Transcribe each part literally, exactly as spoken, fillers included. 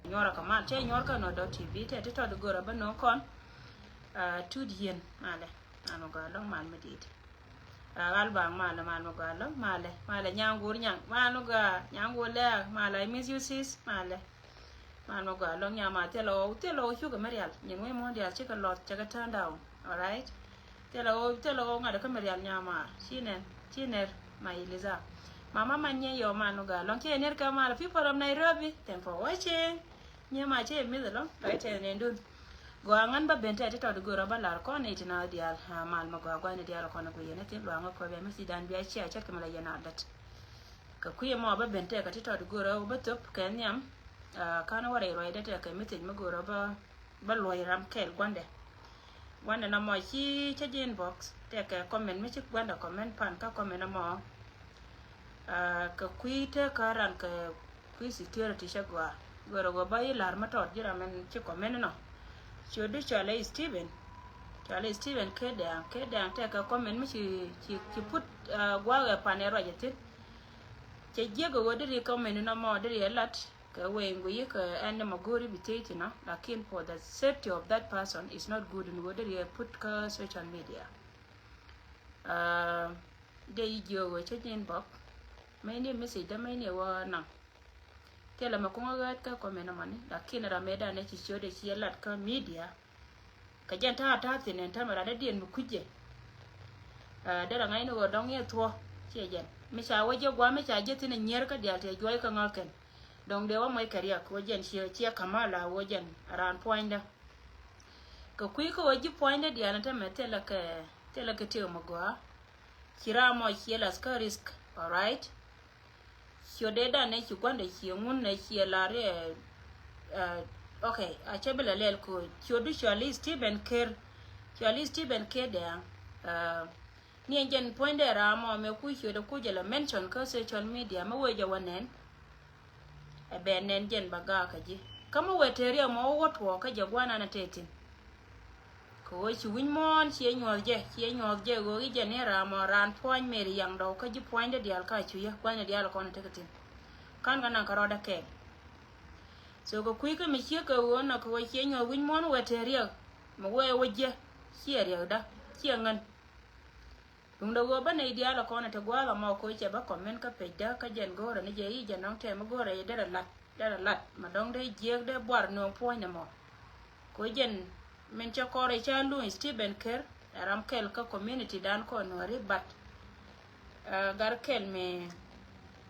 Nyuɔrä kɛ mal cɛ nyuɔr kä Nɔdɔ T V tɛ ti tɔt go̱rä bä no̱o̱ŋ kɔn. Tut yien malɛ. Mal mɛ gɔaa lɔŋ mal mɛ dit. Ɣal baŋ malɛ mal mɛ gɔaa lɔŋ malɛ malɛ nyaŋ go̱r nyaŋ mal mɛ gɔaa nyaŋ go̱r lɛɛk malɛ I miss you sis malɛ. Mal mɛ gɔaa lɔŋ nyaŋ mal thilɛ ɣɔw thilɛ ɣɔw cukɛ mɛ rial nyin wec muɔ̱n dial cikɛ lɔth cɛ kɛ turn down. Alright. Thilɛ ɣɔw thilɛ ɣɔw ŋa̱t kä mɛ rial nyaŋ mal ci nɛn ci nɛr ma Eliza. Mama man nyɛ yɔ mal mɛ gɔaa lɔŋ ci nɛr kɛ mal people of Nairobi thank for watching. Nyɛ ma cɛ mith lɔ right tɛ nɛn dun. Gɔaa ŋän bä ben tɛ ti tɔt go̱rä bä lar kɔn i̱ ti na dial mal mɛ gɔaa gɔaa ni dial kɔn ku yɛn ti luaŋ kɔ bɛ mi si dan bia cia cɛ kɛ mɛ la yɛn a dat. Kɛ kui̱ mɔ bä ben tɛ kɛ ti tɔt go̱rä bä thop kɛ nhiam. Kan wä rɛy ruacdɛ tɛ kɛ mi thiec mɛ go̱rä bä bä luɔc ram kɛl guandɛ. Guandɛ na mɔ ci cä ji̱ inbox tɛ kɛ comment mi ci guandɛ comment pan kä comment na mɔ. Kɛ kui̱ te kä ran kɛ kui̱ security cɛ gɔaa gɔrɛ gɔ ba i̱ la̱r mä tɔt ji̱ ram ɛn ci comment nɔ. Ci ɣä du cɔalɛ Steven cɔalɛ Steven Kedɛŋ Kedɛŋ tɛ kɛ comment mi ci ci ci put gua̱a̱k ɛ pan ɛ ruac ɛ thi̱n. Cɛ jiäk ɛ ɣöö deri comment nɔ mɔ deri ɛ lat kɛ wee in guiyi kɛ ɛn ni ma go̱o̱ri bi thiec thinɔ lakin for the safety of that person is not good in ɣöö deri ɛ put kä social media. Dee yi jiök ɣöö cä nyin bɔk. Mɛni message dä mɛni wä naŋ. Thilɛ mɛ kuŋä ɣäät kä kɔmɛn ɛmɔni lakin ram mëë danɛ ci ciötdɛ ci ɛ lat kä media. Kɛ jɛn ta̱a̱ ta̱a̱ thi̱n ɛn täämɛ ran dee diɛn mi kui̱cɛ. Derɛ ŋa̱cni ɣöö dɔ̱ŋ yɛ thuɔ̱ ciɛ jɛn mi ca wä jiɛ gua̱a̱ mi ca jiɛ thi̱n ɛ nyier kä diaal tëë juɔc kä ŋäkɛn. Dɔ̱ŋ dee wä mɔc kɛ riɛk wä jɛn ciɛ ciɛ kamala wä jɛn raan puɔ̱nydä. Kɛ kui̱ kä wä ji̱ puɔ̱nydä diaal ɛn täämɛ thilɛ kɛ thilɛ kɛ tiek mi gɔaa. Ci ram mɔ ciɛ lath kä risk, alright. Ciö dee dan nɛ ci gua̱ndɛ ciɛ ŋun nɛ ciɛ lar ɛ. Ok, a cɛ bi lɛ lɛl ko̱ ciö du cɔali Stephen Ker. Cɔali Stephen Ker dɛŋ. Ni ɛn jɛn puɔ̱nydɛ ram mɔ mɛ ku ciö dɛ ku jɛ lɛ mention kä social media mɛ wee jɛ wä nɛn. Ɛ bɛ nɛn jɛn ba gaak kä ji̱ kä mi wee tëë riɛk mɔ wä wä tuɔɔk kä jɛ guanan ɛ tëë thi̱n. Kɛ ɣöö ci wi̱ny muɔ̱ɔ̱n ciɛ nyuɔ̱th jɛ ciɛ nyuɔ̱th jɛ ɣöö i̱ jɛ ni ram mɔ raan puɔ̱ny meri yaŋ dɔw kä ji̱ puɔ̱nydɛ diaal ka cu yä gua̱nyɛ diaal kɔn ɛ tekɛ thi̱n. Ka̱n kɛ naŋ kɛ rɔɔdɛ kɛɛl. So kɛ kui̱ kä mi ciek kɛ ɣöö nɔ kɛ ɣöö ciɛ nyuɔ̱th wi̱ny muɔ̱ɔ̱n wee tëë riɛk mi wee wä jɛ ciɛ riɛkda ciɛ ŋän. Duundɛ ɣöö bä nɛy diaal ɛ kɔn ɛ te gua̱a̱th amɔ koc cɛ bä comment kä page dä kä jɛn go̱o̱rä ni jɛ i̱ jɛn dɔ̱ŋ tɛm i̱ go̱o̱rä i̱ derɛ lat derɛ lat ma dɔ̱ŋ dee jiëëk dee buar nööŋ puɔ̱ny nɛ mɔ. Koc jɛn min cɛ kɔr i̱ ca luny Stephen Ker ɛ ram kɛl kä community dan kɔn nuɔ̱ri but gat kɛl mi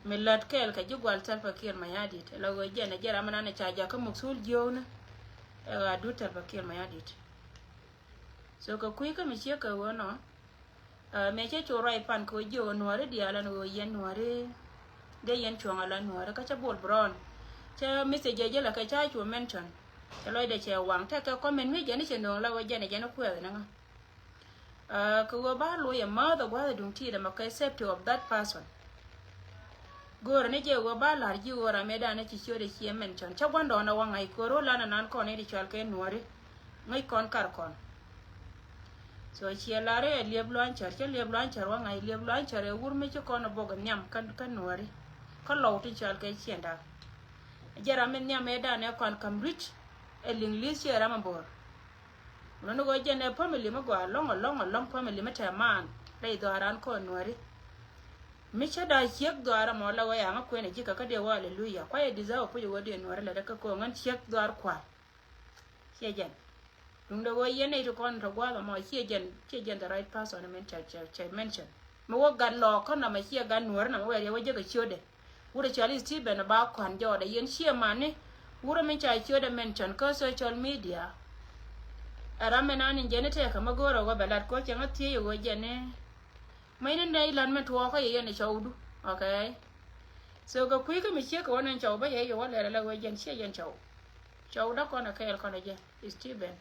mi lät kɛl kɛ ji̱ gual Salva Kiir Mayardit la ɣöö jɛn ɛ jɛ ram inan ɛ ca jakä mukthul jiökni ɛ ɣaa dut Salva Kiir Mayardit. So kɛ kui̱ kä mi ciek kɛ ɣöö nɔ. Mëë cä cu ruac pan kɛ ɣöö jiök ɛ nuääri diaal ɛn ɣöö yɛn nuääri dee yɛn cuɔ̱ŋ ala nuääri kä cä bol brown. Cä message jɛ jälɛ kɛ ca cu mention. Cɛ lɔcdɛ cɛ waŋ tekɛ comment mi jɛn i̱ cɛ nööŋ la ɣöö jɛn ɛ jɛn i̱ kuɛth ni ŋä. Kɛ ɣöö ba loc ɛ määth ɛ gua̱th ɛ duŋ ti̱i̱t ɛmɛ kɛ safety of that person. Go̱o̱rä ni jɛ ɣöö ba la̱r ji̱ ɣöö ram mëë danɛ ci ciötdɛ ciɛ mention cä gua̱ndɔɔŋnɛ waŋ ŋa̱c köör ɣöö lanɛ nan kɔn i̱ di cɔal kɛ nuääri. Ŋäc kɔn kar kɔn. So ciɛ lar i̱ ɛ liep lua̱ny cär cä liep lua̱ny cär wä ŋa̱c liep lua̱ny cär ɛ wur mi ci kɔn ɛ bok ɛ nhiam kä nuääri. Kä lɔw tin cɔal kɛ ciɛnda. Jɛ ram in nhiam ëë danɛ kɔn ka̱m rui̱c ɛ liŋ li̱th ciɛ ram ɛ bo̱o̱r. Wunä ni ɣöö jɛn ɛ family mi gɔaa lɔ̱ŋ ɛ lɔ̱ŋ ɛ lɔ̱ŋ family mi tɛɛ maan rɛy dhɔaaran kɔn nuääri. Mi cä da̱a̱ ciek dhɔaar ɛmɔ la ɣöö ya̱ŋä kuënɛ ji̱ kɛ kä dee wä aleluya kuayɛ deserve puc ɛ ɣöö dee nuɔ̱ɔ̱ri lät ɛ kä ko̱o̱ŋ ɣän ciek dhɔaar kua̱r. Ciɛ jɛn. Duundɛ ɣöö yɛn nɛy ti kɔn tɔ gua̱a̱th ɛmɔ ciɛ jɛn ciɛ jɛn the right person min cɛ cɛ cɛ mention. Mi wä gat lɔɔk kä nɔmɔ ciɛ gat nuɔ̱ɔ̱ri nɔmɔ wɛɛr yɛ wä jek ɛ ciötdɛ. Wurɛ cɔal i̱ Stephen ba kɔn jɔɔdɛ yɛn ciɛ mani. Wurɛ min ca ciötdɛ mention kä social media. Ɛ ram mi nan in jɛn i̱ tɛɛkä mi go̱o̱rɛ ɣöö bɛ lat ko̱ cɛ ŋä thiec ɛ ɣöö jɛn i̱ Mäcni nɛy la̱t mi tuɔɔkä yɛ yɛn ɛ cɔwdu. Okay. So kɛ kui̱ kä mi ciek kɛ wä nɛn cɔw bä yɛ yɛ wä lɛr ala ɣöö jɛn ciɛ yɛn cɔw. Cɔwdä kɔn ɛ kɛɛl kɔn ɛ jɛ Stephen.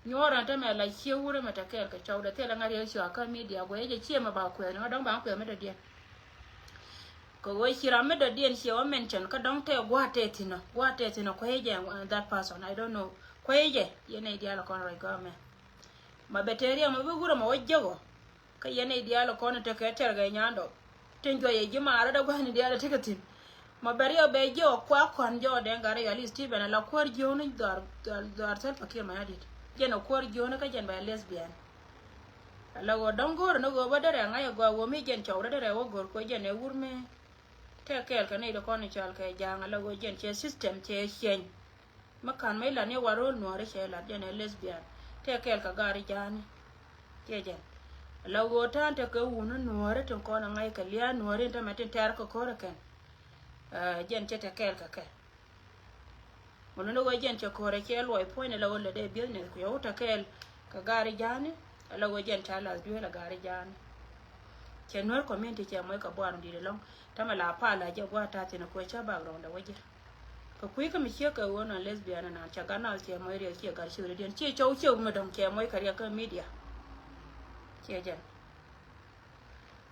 Nyuɔɔr ɛn tämɛ la ciek wurɛ mɛ te kɛɛl kɛ cɔwdɛ thilɛ ŋa̱t yɛ cɔa kä media guɛ yɛ jɛ ciɛ mɛ ba kuɛɛni ŋa̱t dɔ̱ŋ ba kuɛɛ mi dɔ̱diɛn. Kɛ ɣöö ci ram mi dɔ̱diɛn ciɛ wä mention kä dɔ̱ŋ tɛ gua̱a̱t tɛ thi̱n ɔ gua̱a̱t tɛ thi̱n ɔ kuɛy jɛ that person I don't know kuɛy jɛ yɛn nɛy diaal ɛ kɔn ruac gɔaa mɛ. Ma bɛ te riɛm ma bi wurɛ ma wä jek ɔ. Kä yɛn nɛy diaal kɔn tekɛ tɛrkɛ nyandɔ. Tin juɔyɛ ji̱ maarä dee gua̱thni diaal tekɛ thi̱n. Mɔ bɛ riɛw bɛ jiɛ ɔ kua kɔn jɔɔdɛ ŋa̱ri yɔal i̱ Stephen ala kuäär jiööni dhɔr, dhɔr, dhɔr Salva Kiir Mayardit. Jɛn ɔ kuäär jiööni kä jɛn bɛ lesbian. Ala ɣöö dɔ̱ŋ go̱o̱r ni ɣöö bä derɛ ŋa̱c ɛ gɔaa ɣöö mi jɛn cɔwdä derɛ wä go̱o̱r kɛ jɛn ɛ wur mi. Tɛk kɛɛl kɛ nɛy ti kɔn i̱ cɔal kɛ ja̱a̱ŋ ala ɣöö jɛn cɛ system cɛ ciɛny. Mi ka̱n mi la ni wa ro̱o̱l nuɔ̱ɔ̱ri cɛ lat jɛn ɛ lesbian. Tɛk kɛɛl kɛ gaari ja̱a̱ni. Ciɛ jɛn. Ala ɣöö ta̱a̱n tekɛ wuni nuɔ̱ɔ̱ri tin kɔn ɛ ŋa̱c kɛ lia̱a̱ nuɔ̱ɔ̱ri in tämɛ tin tɛ̈r kɛ ko̱r ɛ kɛn. Ɛ, jɛn cɛ tɛk kɛɛl kɛ kɛ. Ŋun ni ɣöö jɛn cɛ ko̱r ɛ cɛ luɔc puɔ̱ny ni la ɣöö lɛ dee business ku yɛ wut tɛk kɛɛl kɛ gaari ja̱a̱ni. Ala ɣöö jɛn ca lath duëël ɛ gaari ja̱a̱ni. Cɛ nuäär community cɛ moc kɛ buar in di̱i̱t ɛlɔ̱ŋ. Tämɛ la pal la jɛ gua̱a̱r ta̱a̱ thi̱n ɛ kuɛ cä background ɛ wä ji̱. Kɛ kui̱ kä mi ciek kɛ ɣöö nɔn lesbian ɛnan ca gat nath ciɛ moc riɛk ciɛ gat ciötdädiɛn ciɛ cɔw ciek mi dɔ̱ŋ ciɛ moc kɛ riɛk kä media. Ciɛ jɛn.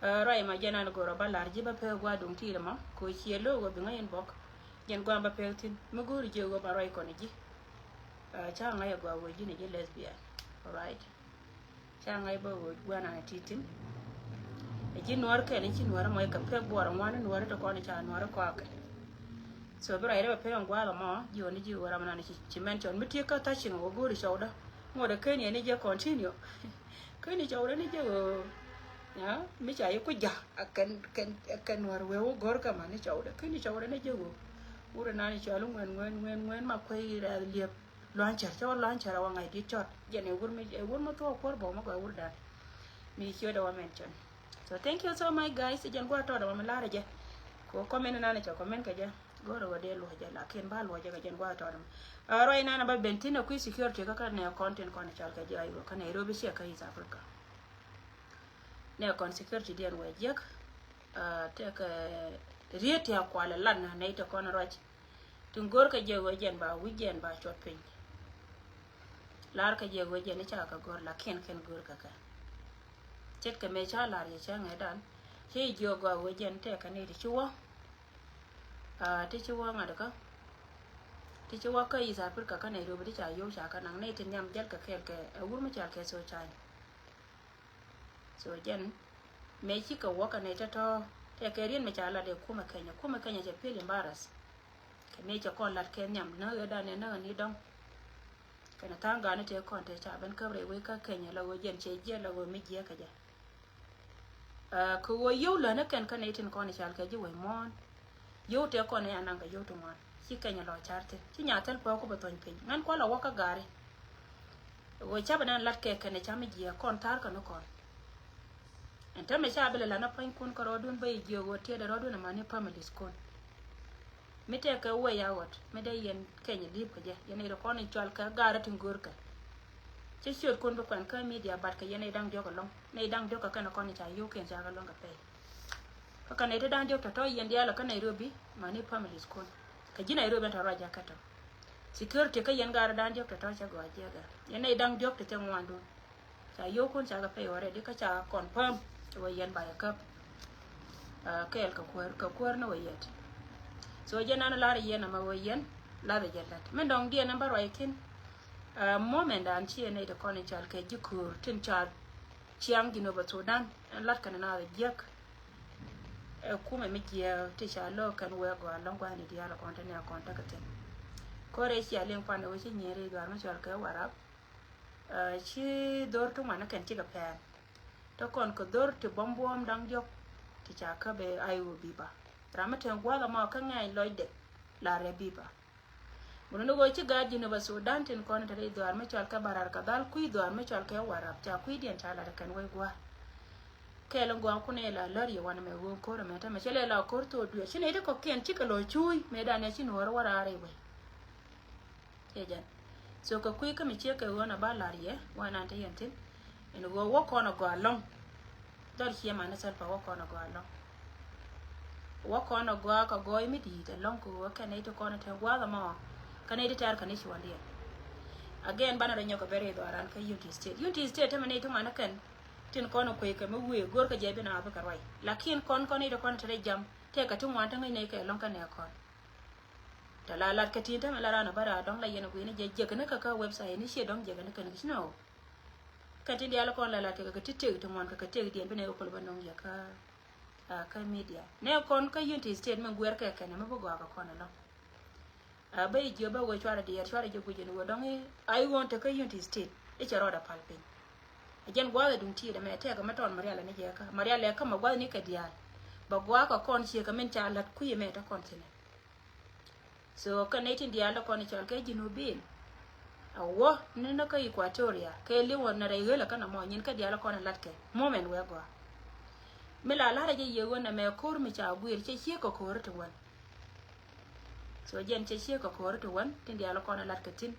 Ɛ, ruac ma jɛn an go̱rɔ ba lar ji̱ ba pek gua̱a̱r duŋ ti̱i̱t ɛmɔ kɛ ɣöö ciɛ lo̱o̱k ɣöö bi ŋäc in bɔk. Jɛn gua̱a̱r ba pek thi̱n mi go̱o̱ri jiɛ ɣöö ba ruac kɔn ji̱. Ɛ, ca ŋa̱c ɛ gua̱a̱r ɣöö ji̱n ɛ ji̱ lesbian. Alright. Ca ŋa̱c bä ɣöö gua̱a̱r nan ɛ ti̱i̱t thi̱n. Ɛ ji̱ nuäär kɛn i̱ ci nuäär ɛmɔ i̱ kɛ pek buɔɔr ɛ ŋuan i̱ nuäär i̱ te kɔn i̱ ca nuäär i̱ kɔakɛ. So bi ruac rɛp ɛ pek ɛn gua̱a̱th ɛmɔ ji̱ ɣöö ni ji̱ ɣöö ram nan i̱ ci, ci mɛn cɔn mi tiek kä tha̱c ciŋ ɣöö go̱o̱ri cɔwdä. Ŋot ɛ ken yɛn i̱ jɛ continue. Ken i̱ cɔwdä ni jɛ ɣöö, ya, mi ca i̱ ku ja̱ ɛ kɛn, kɛn, ɛ kɛn nuäär wee wä go̱o̱r kɛ man i̱ cɔwdä. Ken i̱ cɔwdä ni jɛ ɣöö wur ɛ nan i̱ cɔl i̱ ŋuɛn, ŋuɛn, ŋuɛn, ŋuɛn ma kuec rɛth liep. Lua̱ŋ cär, cä wä lua̱ŋ cär a wä ŋa̱c di̱t cɔt. Jɛn ɛ wur mi, ɛ wur mi thuɔ̱k kuäär bä mi gɔaa wurdan. Mi ciötdɛ wä mention. So thank you so much guys. Jɛn gua̱a̱th tɔɔdɛ wä mi la̱rä jɛ. Kɛ wä comment nan cɛ comment kɛ jɛ. Go̱rɛ wä dee luɔ̱c jɛ lakin ba luɔ̱c jɛ kɛ jɛn gua̱a̱th tɔɔdɛ wä. A ruac nan a ba ben thi̱n a kui̱ security kä kä nɛ kɔn tin kɔn cɔal kɛ jɛ a yuɔ kä Nairobi ciɛ kä East Africa. Nɛ kɔn security diɛn wee jiäk. A, tɛkɛ riet ti a kual a lat na nɛy ti kɔn ruac. Tin go̱o̱rkɛ jɛ ɣöö jɛn ba wi̱c jɛn ba cuɔt piny. La̱rkɛ jɛ ɣöö jɛn i̱ cakɛ go̱o̱r lakin kɛn go̱o̱rkɛ kɛ. Ce̱tkɛ mëë ca la̱r jɛ cä ŋɛ̈tdan. Cä jiök gɔaa ɣöö jɛn tɛkɛ ni ti ci wä. A, ti ci wä ŋa̱t kä. Ti ci wä kä East Africa kä Nairobi ti ca yio̱w ca kä naŋ ni ti nhiam jäl kɛ kɛɛl kɛ ɛ wur mi cal kɛ so cany. So jɛn mëë cikɛ wä kɛ nɛy tɔ̱tɔ̱ tɛkɛ riet mi ca lat ɛ kumɛ Kenya. Kumɛ Kenya cɛ feel embarrass. Kɛ mëë cɛ kɔn lat kɛ nhiam näk ɣä dan ɛ näk ɛ ni dɔ̱ŋ. Kɛnɛ tha̱a̱ŋ ga̱a̱ni tëë kɔn tëë ca ben käp rɛy wec kä Kenya la ɣöö jɛn cɛ jiɛl la ɣöö mi jiɛk kɛ jɛ. Ɛ, kɛ ɣöö yio̱w länä kɛn kä nɛy tin kɔn i̱ cal kɛ ji̱ wec muɔ̱ɔ̱n. Yio̱w tëë kɔn i̱ anaŋ kɛ yio̱w ti ŋuan. Ci Kenya lɔ car thi̱n. Ci nya thil puɔ̱ɔ̱k ku bɛ thuɔ̱ny piny. Ŋän kualɛ wä kä gaari. Ɣöö ca bɛ nɛn lat kɛ kɛn i̱ ca mi jiɛk kɔn tha̱a̱r kɛ ni kɔn. Ɛn täämɛ ca bi lɛ la̱t ni pua̱nykun kä rɔɔdun bä i̱ jiök ɣöö tiɛɛdɛ rɔɔdun amäni families kun. Mi tɛkɛ way out mi dee yɛn Kenya li̱i̱p kɛ jɛ yɛn nɛy ti kɔn in cɔal kɛ gaarä tin görkɛ. Cä ciötkun bi kuɛn kä media bat kɛ yɛn nɛy da̱ŋ diɔ̱k ɛlɔ̱ŋ nɛy da̱ŋ diɔ̱k kɛ kɛn kɔn in ca yio̱w kɛn ca kɛ luäŋ kɛ pɛy. Kä kɛ nɛy ti da̱ŋ diɔ̱k tɔ̱tɔ̱ yɛn diaal kä Nairobi mäni families kun. Kɛ ji̱ Nairobi ɛn tɔ̱ ruac jakä tɔ̱. Security kä yɛn gaarä da̱ŋ diɔ̱k tɔ̱tɔ̱ cä gɔaa jiäkɛ yɛn nɛy da̱ŋ diɔ̱k ti thil ŋuandun. Ca yio̱w kun ca kɛ pay already kä ca confirm. Wä yɛn ba yɛ käp. Ɛ, kɛɛl kɛ kuäär, kɛ kuäär ni wä yɛt. So jɛ nan lar yɛn ama wä yɛn lath jɛ lät min dɔŋ diɛn ɛn bä ruac thi̱n. Ɛ, moment dan ci ɛn nɛy ti kɔn in cal kɛ ji̱ köör tin ca ciaŋ Jinub Sudan ɛn lat kɛn naath jiäk. Ɛ kumɛ mi jiääk ti ca lo̱k kɛn wee gɔaa lɔ̱ŋ gua̱a̱ni diaal kɔn te nɛ kɔn tekɛ thi̱n. Ko̱r ɛ cia liŋ pan ɛ wä ci nyier i̱ gɔaa mi cɔl kɛ Warap. Ɛ, ci dhor ti ŋuan ni kɛn cikɛ pɛn. Te kɔn kɛ dhor ti buɔm buɔm da̱ŋ diɔ̱k ti ca käp ɛ I O biba. Ram mi te gua̱a̱th ɛmɔ kä ŋɛ̈ny lɔcdɛ la rɛ biba. Mun ni ɣöö ci gaat Jinub Sudan tin kɔn te rɛy dhuaar mi cɔal kɛ Bahr el Ghazal kui̱ dhuaar mi cɔal kɛ Warap ca kui̱diɛn ca lat kɛn wec gua̱a̱r. Kɛɛl in gɔaa kun ɛ la lär yɛ wanɛ mɛ ɣöö ko̱r ɛmɛ te mɛ cɛ lɛ la ko̱r thok dueer ci nɛy ti kɔ̱kiɛn cikɛ lɔ cuuc mëë dan ɛ ci nuɔɔr wä raar i̱ wec. Ciɛ jɛn. So kɛ kui̱ kä mi ciek kɛ ɣöö na ba la̱r yɛ wä nan te yɛn thi̱n. Ɛn ɣöö wä kɔn a gɔaa lɔ̱ŋ. Dhɔr ciɛ man ni Salva wä kɔn a gɔaa lɔ̱ŋ. Wä kɔn a gɔaa kɛ gɔɔy mi di̱i̱t ɛlɔ̱ŋ kɛ ɣöö kɛn nɛy ti kɔn a te gua̱a̱th ɛmɔ. Kɛn nɛy ti tɛ̈r kɛ ni cuɔ̱ndiɛn. Again banɛ rɔ nyɔk kɛ bɛ rɛy dhɔaaran kä Unity State. Unity State te mɛ nɛy ti ŋuan ni kɛn. Tin kɔn a kuec kɛ mi wëë go̱o̱r kɛ jɛ bi na bikɛ ruac. Lakin kɔn kɔn nɛy ti kɔn a te rɛy jam. Tëëkɛ ti ŋuan te ŋäc nɛy kɛ ɛlɔ̱ŋ kɛn ɛ kɔn. Tɛ la lat kä tin tämɛ la ran a bä raa dɔ̱ŋ la yɛn a guini jɛ jiäk ni kä kä website ni ciɛ dɔ̱ŋ jiäk ni kɛn ki̱c nɔ. Kɛn tin diaal kɔn la lat kɛ kɛ ti tëk ti muɔ̱n kɛ kɛ tëk diɛn bi nɛ kɛ pol bä nɔŋ yɛ kä. Kä media nɛ kɔn kä Unity State min guɛr kɛ kɛnɛ mi bi gɔaa kɛ kɔn ɛlɔ̱ŋ. Bä i̱ jiö bä wee cuarɛ diɛɛr cuarɛ jɛ guic ɛn wee dɔ̱ŋ i̱ a i̱ ɣöö te kä Unity State i̱ cɛ rɔɔdɛ pal piny. Ɛ jɛn gua̱a̱th ɛ duŋ ti̱i̱t ɛmɛ tɛkɛ mi tɔɔn Marial ɛn i̱ jɛ kä Marial ɛ kä mɛ gua̱a̱th ni kɛ diaal. Bɛ gua̱a̱th kɛ kɔn ciek kɛ min ca la̱t kui̱ ɛmɛ te kɔn thi̱nɛ. So kɛ nɛy tin diaal ti kɔn i̱ cɔal kɛ Jinubin. A wä ni ni kä Equatoria kɛ li̱w ɔ nɛ rɛy ɣöl ɛ kä nɔmɔ nyin kä diaal ti kɔn i̱ la̱t kɛ moment wee gɔaa. Mi la la̱t ɛ jɛ yiëë ɣöö nɛmɛ ko̱r mi ca guir cɛ ciek kɛ ko̱r ti wän. So jɛn cɛ ciek kɛ ko̱r ti wän tin diaal ti kɔn i̱ la̱t kɛ thi̱n.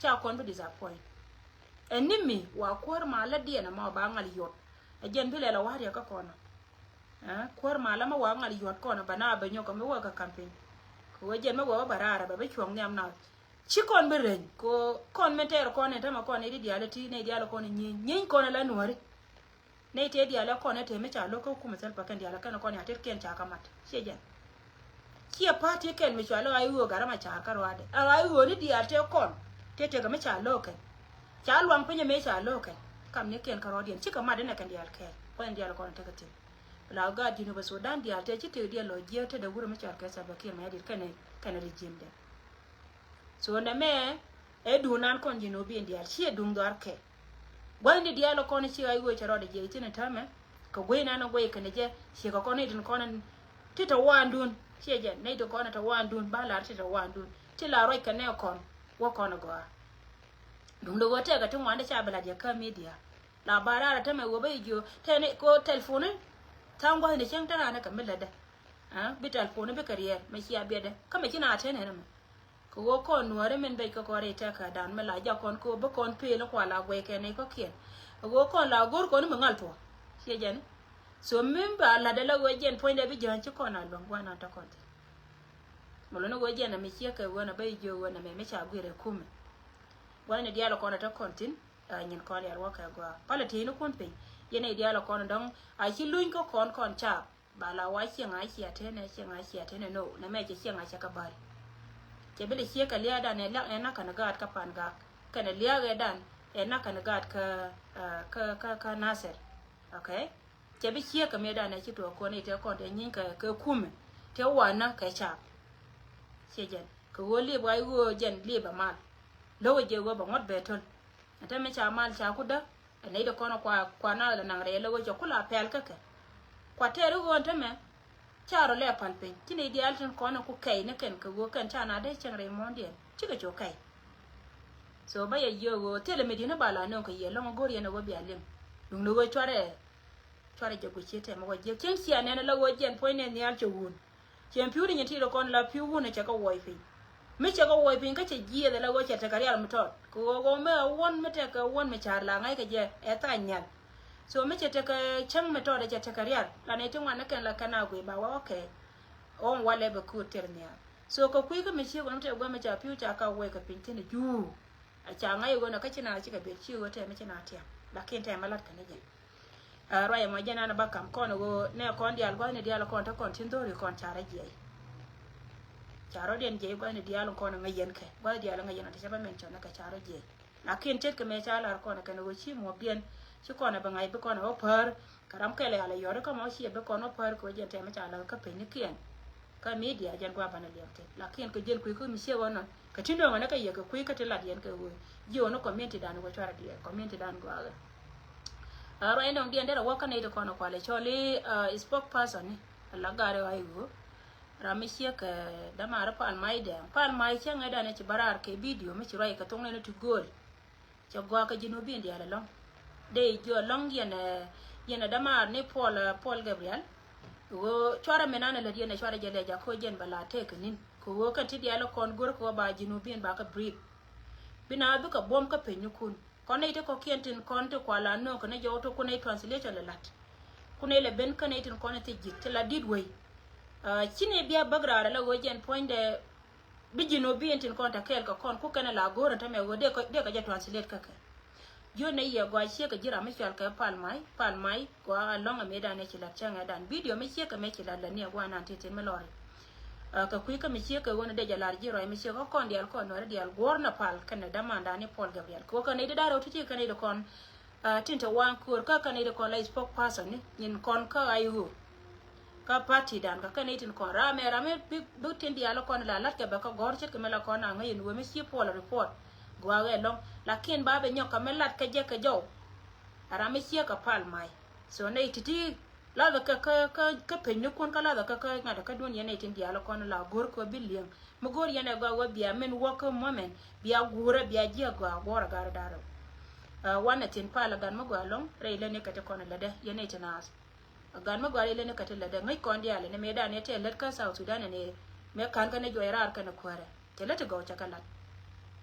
Ca kɔn bi disappoint. Ɛ ni mi wa kuäär ma lä diɛn ɛmɔ ba ŋal yɔt. Ɛ jɛn bi lɛl ɛ wa̱r yɛ kä kɔn ɔ. Kuäär malä mi wa ŋal yuɔt kɔn bä na bä nyɔk mi wä kä campaign. Kɛ wee jɛn mi wä bä raar bä bi cuɔ̱ŋ nhiam na. Ci kɔn bi reny ko kɔn min tɛɛr kɔn in tämɛ kɔn in di diaal ti nɛy diaal kɔn in nyieeny nyieeny kɔn in la nuɔri. Nɛy tëë diaal kɔn in te mi ca lo̱k kä kumɛ thil pa kɛn diaal kɛn kɔn in a tet kɛn ca kä mat ciɛ jɛn. Ciɛ party kɛn mi cɔal i̱ ɣöö Gat Macar kä ruaadɛ a ɣöö ni diaal tëë kɔn tëë tekɛ mi ca lo̱k kɛn. Ca luaŋ piny mi ca lo̱k kɛn kam ni kɛn kä ruaadiɛn cikɛ mat in ɛ kɛn diaal kɛɛl kɔn in diaal kɔn in tekɛ thi̱n. Bi la gaat Jinub Sudan diaal tëë ci tëëk diɛn lɔ jiääk tetdɛ wurɛ mi cɔal kɛ Salva Kiir Mayardit kɛnɛ kɛnɛ regime dɛ. So nɛmɛ ɛ duun nan kɔn Jinubin diaal ciɛ duŋ dhɔaar kɛ. Gua̱thni diaal kɔn ci ɣa̱c ɣöö cɛ rɔɔdɛ jiɛc thi̱n ɛ täämɛ kɛ guey nan ɛ guey kɛnɛ jɛ ciɛ kɛ kɔn ni tin kɔn ti tɛ waandun ciɛ jɛ nɛy ti kɔn tɛ waandun ba lar ti tɛ waandun ti la ruac kɛ nɛ kɔn wä kɔn ɛ gɔaa. Duŋdɛ ɣöö tɛkɛ ti ŋuan ti ca bi lat yɛ kä media. La ba raar a tämɛ wee bä i̱ jiö tɛn ko telefoni. Tha̱a̱ŋ gua̱thni cäŋ te raan ɛ kɛ mi lätdä. Bi telefoni bikɛ riɛɛr mɛ cia biɛtdä kä mɛ ci na tɛn ɛn ɛmɛ. Kɛ ɣöö kɔn nuääri min bɛc kä kɔn rɛy tɛk kä dan mi la jak kɔn kɛ ɣöö bä kɔn peel kua la guɛy kɛ nɛy kɔ̱kiɛn. Kɛ ɣöö kɔn la go̱r kɔn mi ŋal tuɔ ciɛ jɛn. So min ba latdä la ɣöö jɛn puɔ̱nydɛ bi jääny ci kɔn a luäŋ gua̱n an tɔ kɔn thi̱n. Mɛ luni ɣöö jɛn a mi ciek kɛ ɣöö na bä i̱ jiö ɣöö na mɛ mi ca guir ɛ kumɛ. Gua̱n ni diaal kɔn a tɔ kɔn thi̱n. Nyin kɔn rial wä kɛ gɔaa palɛ ti̱i̱ni kun piny. Yɛn i̱ diaal kɔn dɔ̱ŋ a ci luny kä kɔn kɔn caap. Ba la wa cieŋ a cia tenɛ cieŋ a cia tenɛ no nɛ mɛ cɛ cieŋ a cɛ kɛ bäl. Cɛ bi lɛ ciek kɛ lia̱a̱ dan ɛ nak ɛ nak kɛn gaat kä pan gak kɛn lia̱a̱ ɛ dan ɛ nak kɛn gaat kä kä kä kä Nasir. Okay. Cɛ bi ciek kɛ mëë dan ɛ ci tuɔɔk kɔn i̱ tɛ kɔn tɛ nyiny kɛ kɛ kumɛ tɛ wanä kɛ caap. Ciɛ jɛn kɛ ɣöö liep wa i̱ ɣöö jɛn liep ɛ mal. Lo̱k ɛ jɛ ɣöö bɛ ŋuɔ̱t bɛ töl. Ɛ te mi ca mal ca ku dä ɛ nɛy di kɔn kua kua na lɛ naŋ rɛy lɛ ɣöö cɛ ku la pɛl kä kɛ. Kua tɛɛr i̱ ɣöö ɛ te mɛ ca rɔ lɛ pal piny ci nɛy diaal tin kɔn ku kɛy ni kɛn kɛ ɣöö kɛn ca na dee cieŋ rɛy muɔ̱ɔ̱ndiɛn cikɛ cu kɛy. So bä yɛ jiök ɣöö thilɛ mi di̱t ni ba la nööŋ kɛ yɛ lɔ̱ŋ go̱r yɛn ɛ ɣöö bia liŋ. Duŋni ɣöö cuarɛ cuarɛ jɛ guic ci tɛm ɣöö jiäk cieŋ cia nɛn la ɣöö jiɛn puɔ̱ny nɛn nhial cɛ wun. Cɛ pi̱w ni nyin ti rɔ kɔn la pi̱w wun cɛ kɛ wuɔc piny. Mi cɛ kɛ wuɔc piny kä cɛ jiɛth la ɣöö cɛ tekɛ rial mi tɔt kɛ ɣöö ɣöö mi a wuɔn mi tekɛ wuɔn mi ca̱r la ŋa̱ckɛ jɛ ɛ tha̱a̱ny nhial. So mi cɛ tekɛ cäŋ mi tɔt cɛ tekɛ rial la nɛy ti ŋuan ni kɛn la kɛn a guic ba wä okay. Ɣɔ̱ŋ walɛ bɛ kuut tɛr nhial. So kɛ kui̱ kä mi ciek wun mi tekɛ gua̱th mi ca pi̱w ca ka wuɔc kɛ piny thi̱n juu. A ca ŋa̱c ɣöö nɛ kä ci na cikɛ bet ci ɣöö tɛmɛ ci na tiam lakin tɛmɛ lat kɛn jɛ. Ruac ɛmɔ jɛn an ba kam kɔn ɣöö nɛ kɔn diaal gua̱thni diaal kɔn te kɔn tin dho̱ri kɔn ca rɔ jiɛc. Ca rɔ diɛn jiɛc gua̱thni diaal kɔn ŋäc yɛn kɛ gua̱th diaal ŋäc yɛn ɔ te ca bä mɛn cɔn kɛ ca rɔ jiɛc. Lakin tet kɛ mɛ ca lar kɔn kɛn ɣöö ci muɔp diɛn ci kɔn a bɛ ŋa̱c bi kɔn a wä pär. Kɛ ram kɛl ɛ ala yɔri kä mɔ ciɛ bi kɔn wä pär kɛ wä jɛn tɛmɛ ca lak kä peny ni kiɛn. Kä media jɛn gua banɛ liɛm thin lakin kɛ jɛn kui̱ kä mi ciɛ wä nɔ kɛ ti nöŋɛ ni kɛ yɛ kɛ kui̱ kä ti lat yɛn kɛ wä jiɛ wä ni community dan wä cuarɛ diɛ community dan gua ɣä. Ruac nɔŋ diɛn derɛ wä kä nɛy ti kɔn kualɛ cɔli spokesperson ni la gari wa iwu. Ram mi ciɛ kɛ dama ri pal mai dɛ pal mai ciɛ ŋɛ dan ci barar kɛ video mi ci ruac kɛ thok nɛn ti gööl. Cɛ gɔaa kɛ Jinubin diaal ɛlɔ̱ŋ. Dee jiɔ lɔ̱ŋ yɛn ɛ yɛn ɛ dämaar ni Paul ɛ Paul Gabriel. Kɛ ɣöö cuarɛ mi nan ɛ lät yɛn ɛ cuarɛ jɛ lɛ jakä jɛn bɛ la tëëk kɛ ni̱n kɛ ɣöö kɛn ti diaal ɛ kɔn go̱r kɛ ɣöö ba Jinubin ba kɛ brief. Bi na bikɛ buɔ̱m kä peny ni kun kɔn nɛy ti kɔ̱kiɛn tin kɔn ti kual a nööŋ kɛ ni jɔw ti kun nɛy translation lɛ la̱t. Kun nɛy lɛ ben kä nɛy tin kɔn ti ji̱th ti la di̱t wei. Ci ni bia bäk raar ɛ la ɣöö jɛn puɔ̱nydɛ. Bi Jinubin tin kɔn te kɛɛl kɛ kɔn ku kɛn la go̱o̱r in te mɛ ɣöö dee kɛ jɛ translate kä kɛ. Jiön nɛ yɛ gɔaa ciek kɛ ji̱ ram mi cɔal kɛ Pal Mai, Pal Mai gɔaa alɔŋ ɛ mëëdan ɛ ci la̱t cäŋ ɛ dan. Video mi ciek kɛ mɛ ci la̱t lɛ ni ɛ guanan ti tin mi lɔri. Kɛ kui̱ kä mi ciek kɛ ɣöö ni dee jɛ lar ji̱ rɔy mi ciek kä kɔn diaal kɔn nuɔri diaal guɔ̱ɔ̱r na pal kɛnɛ dämandan ni Paul Gabriel. Kɛ ɣöö kɛn nɛy di da̱r rɛw ti ti kɛn nɛy di kɔn tin te waŋ köör kä kɛn nɛy di kɔn la spokesperson ni nyin kɔn kä I O. Kä party dan kä kɛn itin kɔn ram ɛ ram ɛ bi bi tin diaal kɔn la lat kɛ bɛ kä gɔr ce̱tkɛ mi la kɔn a ŋäc in wee mi ci puɔl report. Gua̱a̱k ɛ lɔŋ lakin ba bɛ nyɔk kä mi lat kɛ jɛ kɛ jɔw. A ram mi ciek kɛ pal may. So nɛ iti ti lathɛ kä kä kä kä peny ni kun kä lathɛ kä kä ŋa̱t kä dun yɛn ɛ tin diaal kɔn la go̱r kɛ bi liɛŋ. Mi go̱r yɛn ɛ gɔaa wä bia min wä kä moment bia guurɛ bia jiɛ gɔaa guɔrɛ gar darɛ. Wanɛ thin pal a gan mi gɔaa lɔŋ rɛy lɛ ni kɛ ti kɔn lɛ dɛ yɛn ɛ ti naath. A gan mi gɔaa rɛy lɛ ni kɛ ti lɛ dɛ ŋäc kɔn diaal ni mëë dan ɛ tɛ lät kä South Sudan ni mëë kan kä ni juɔc raar kɛn kuäärɛ. Cɛ lät ti gɔw cɛ kɛ lat.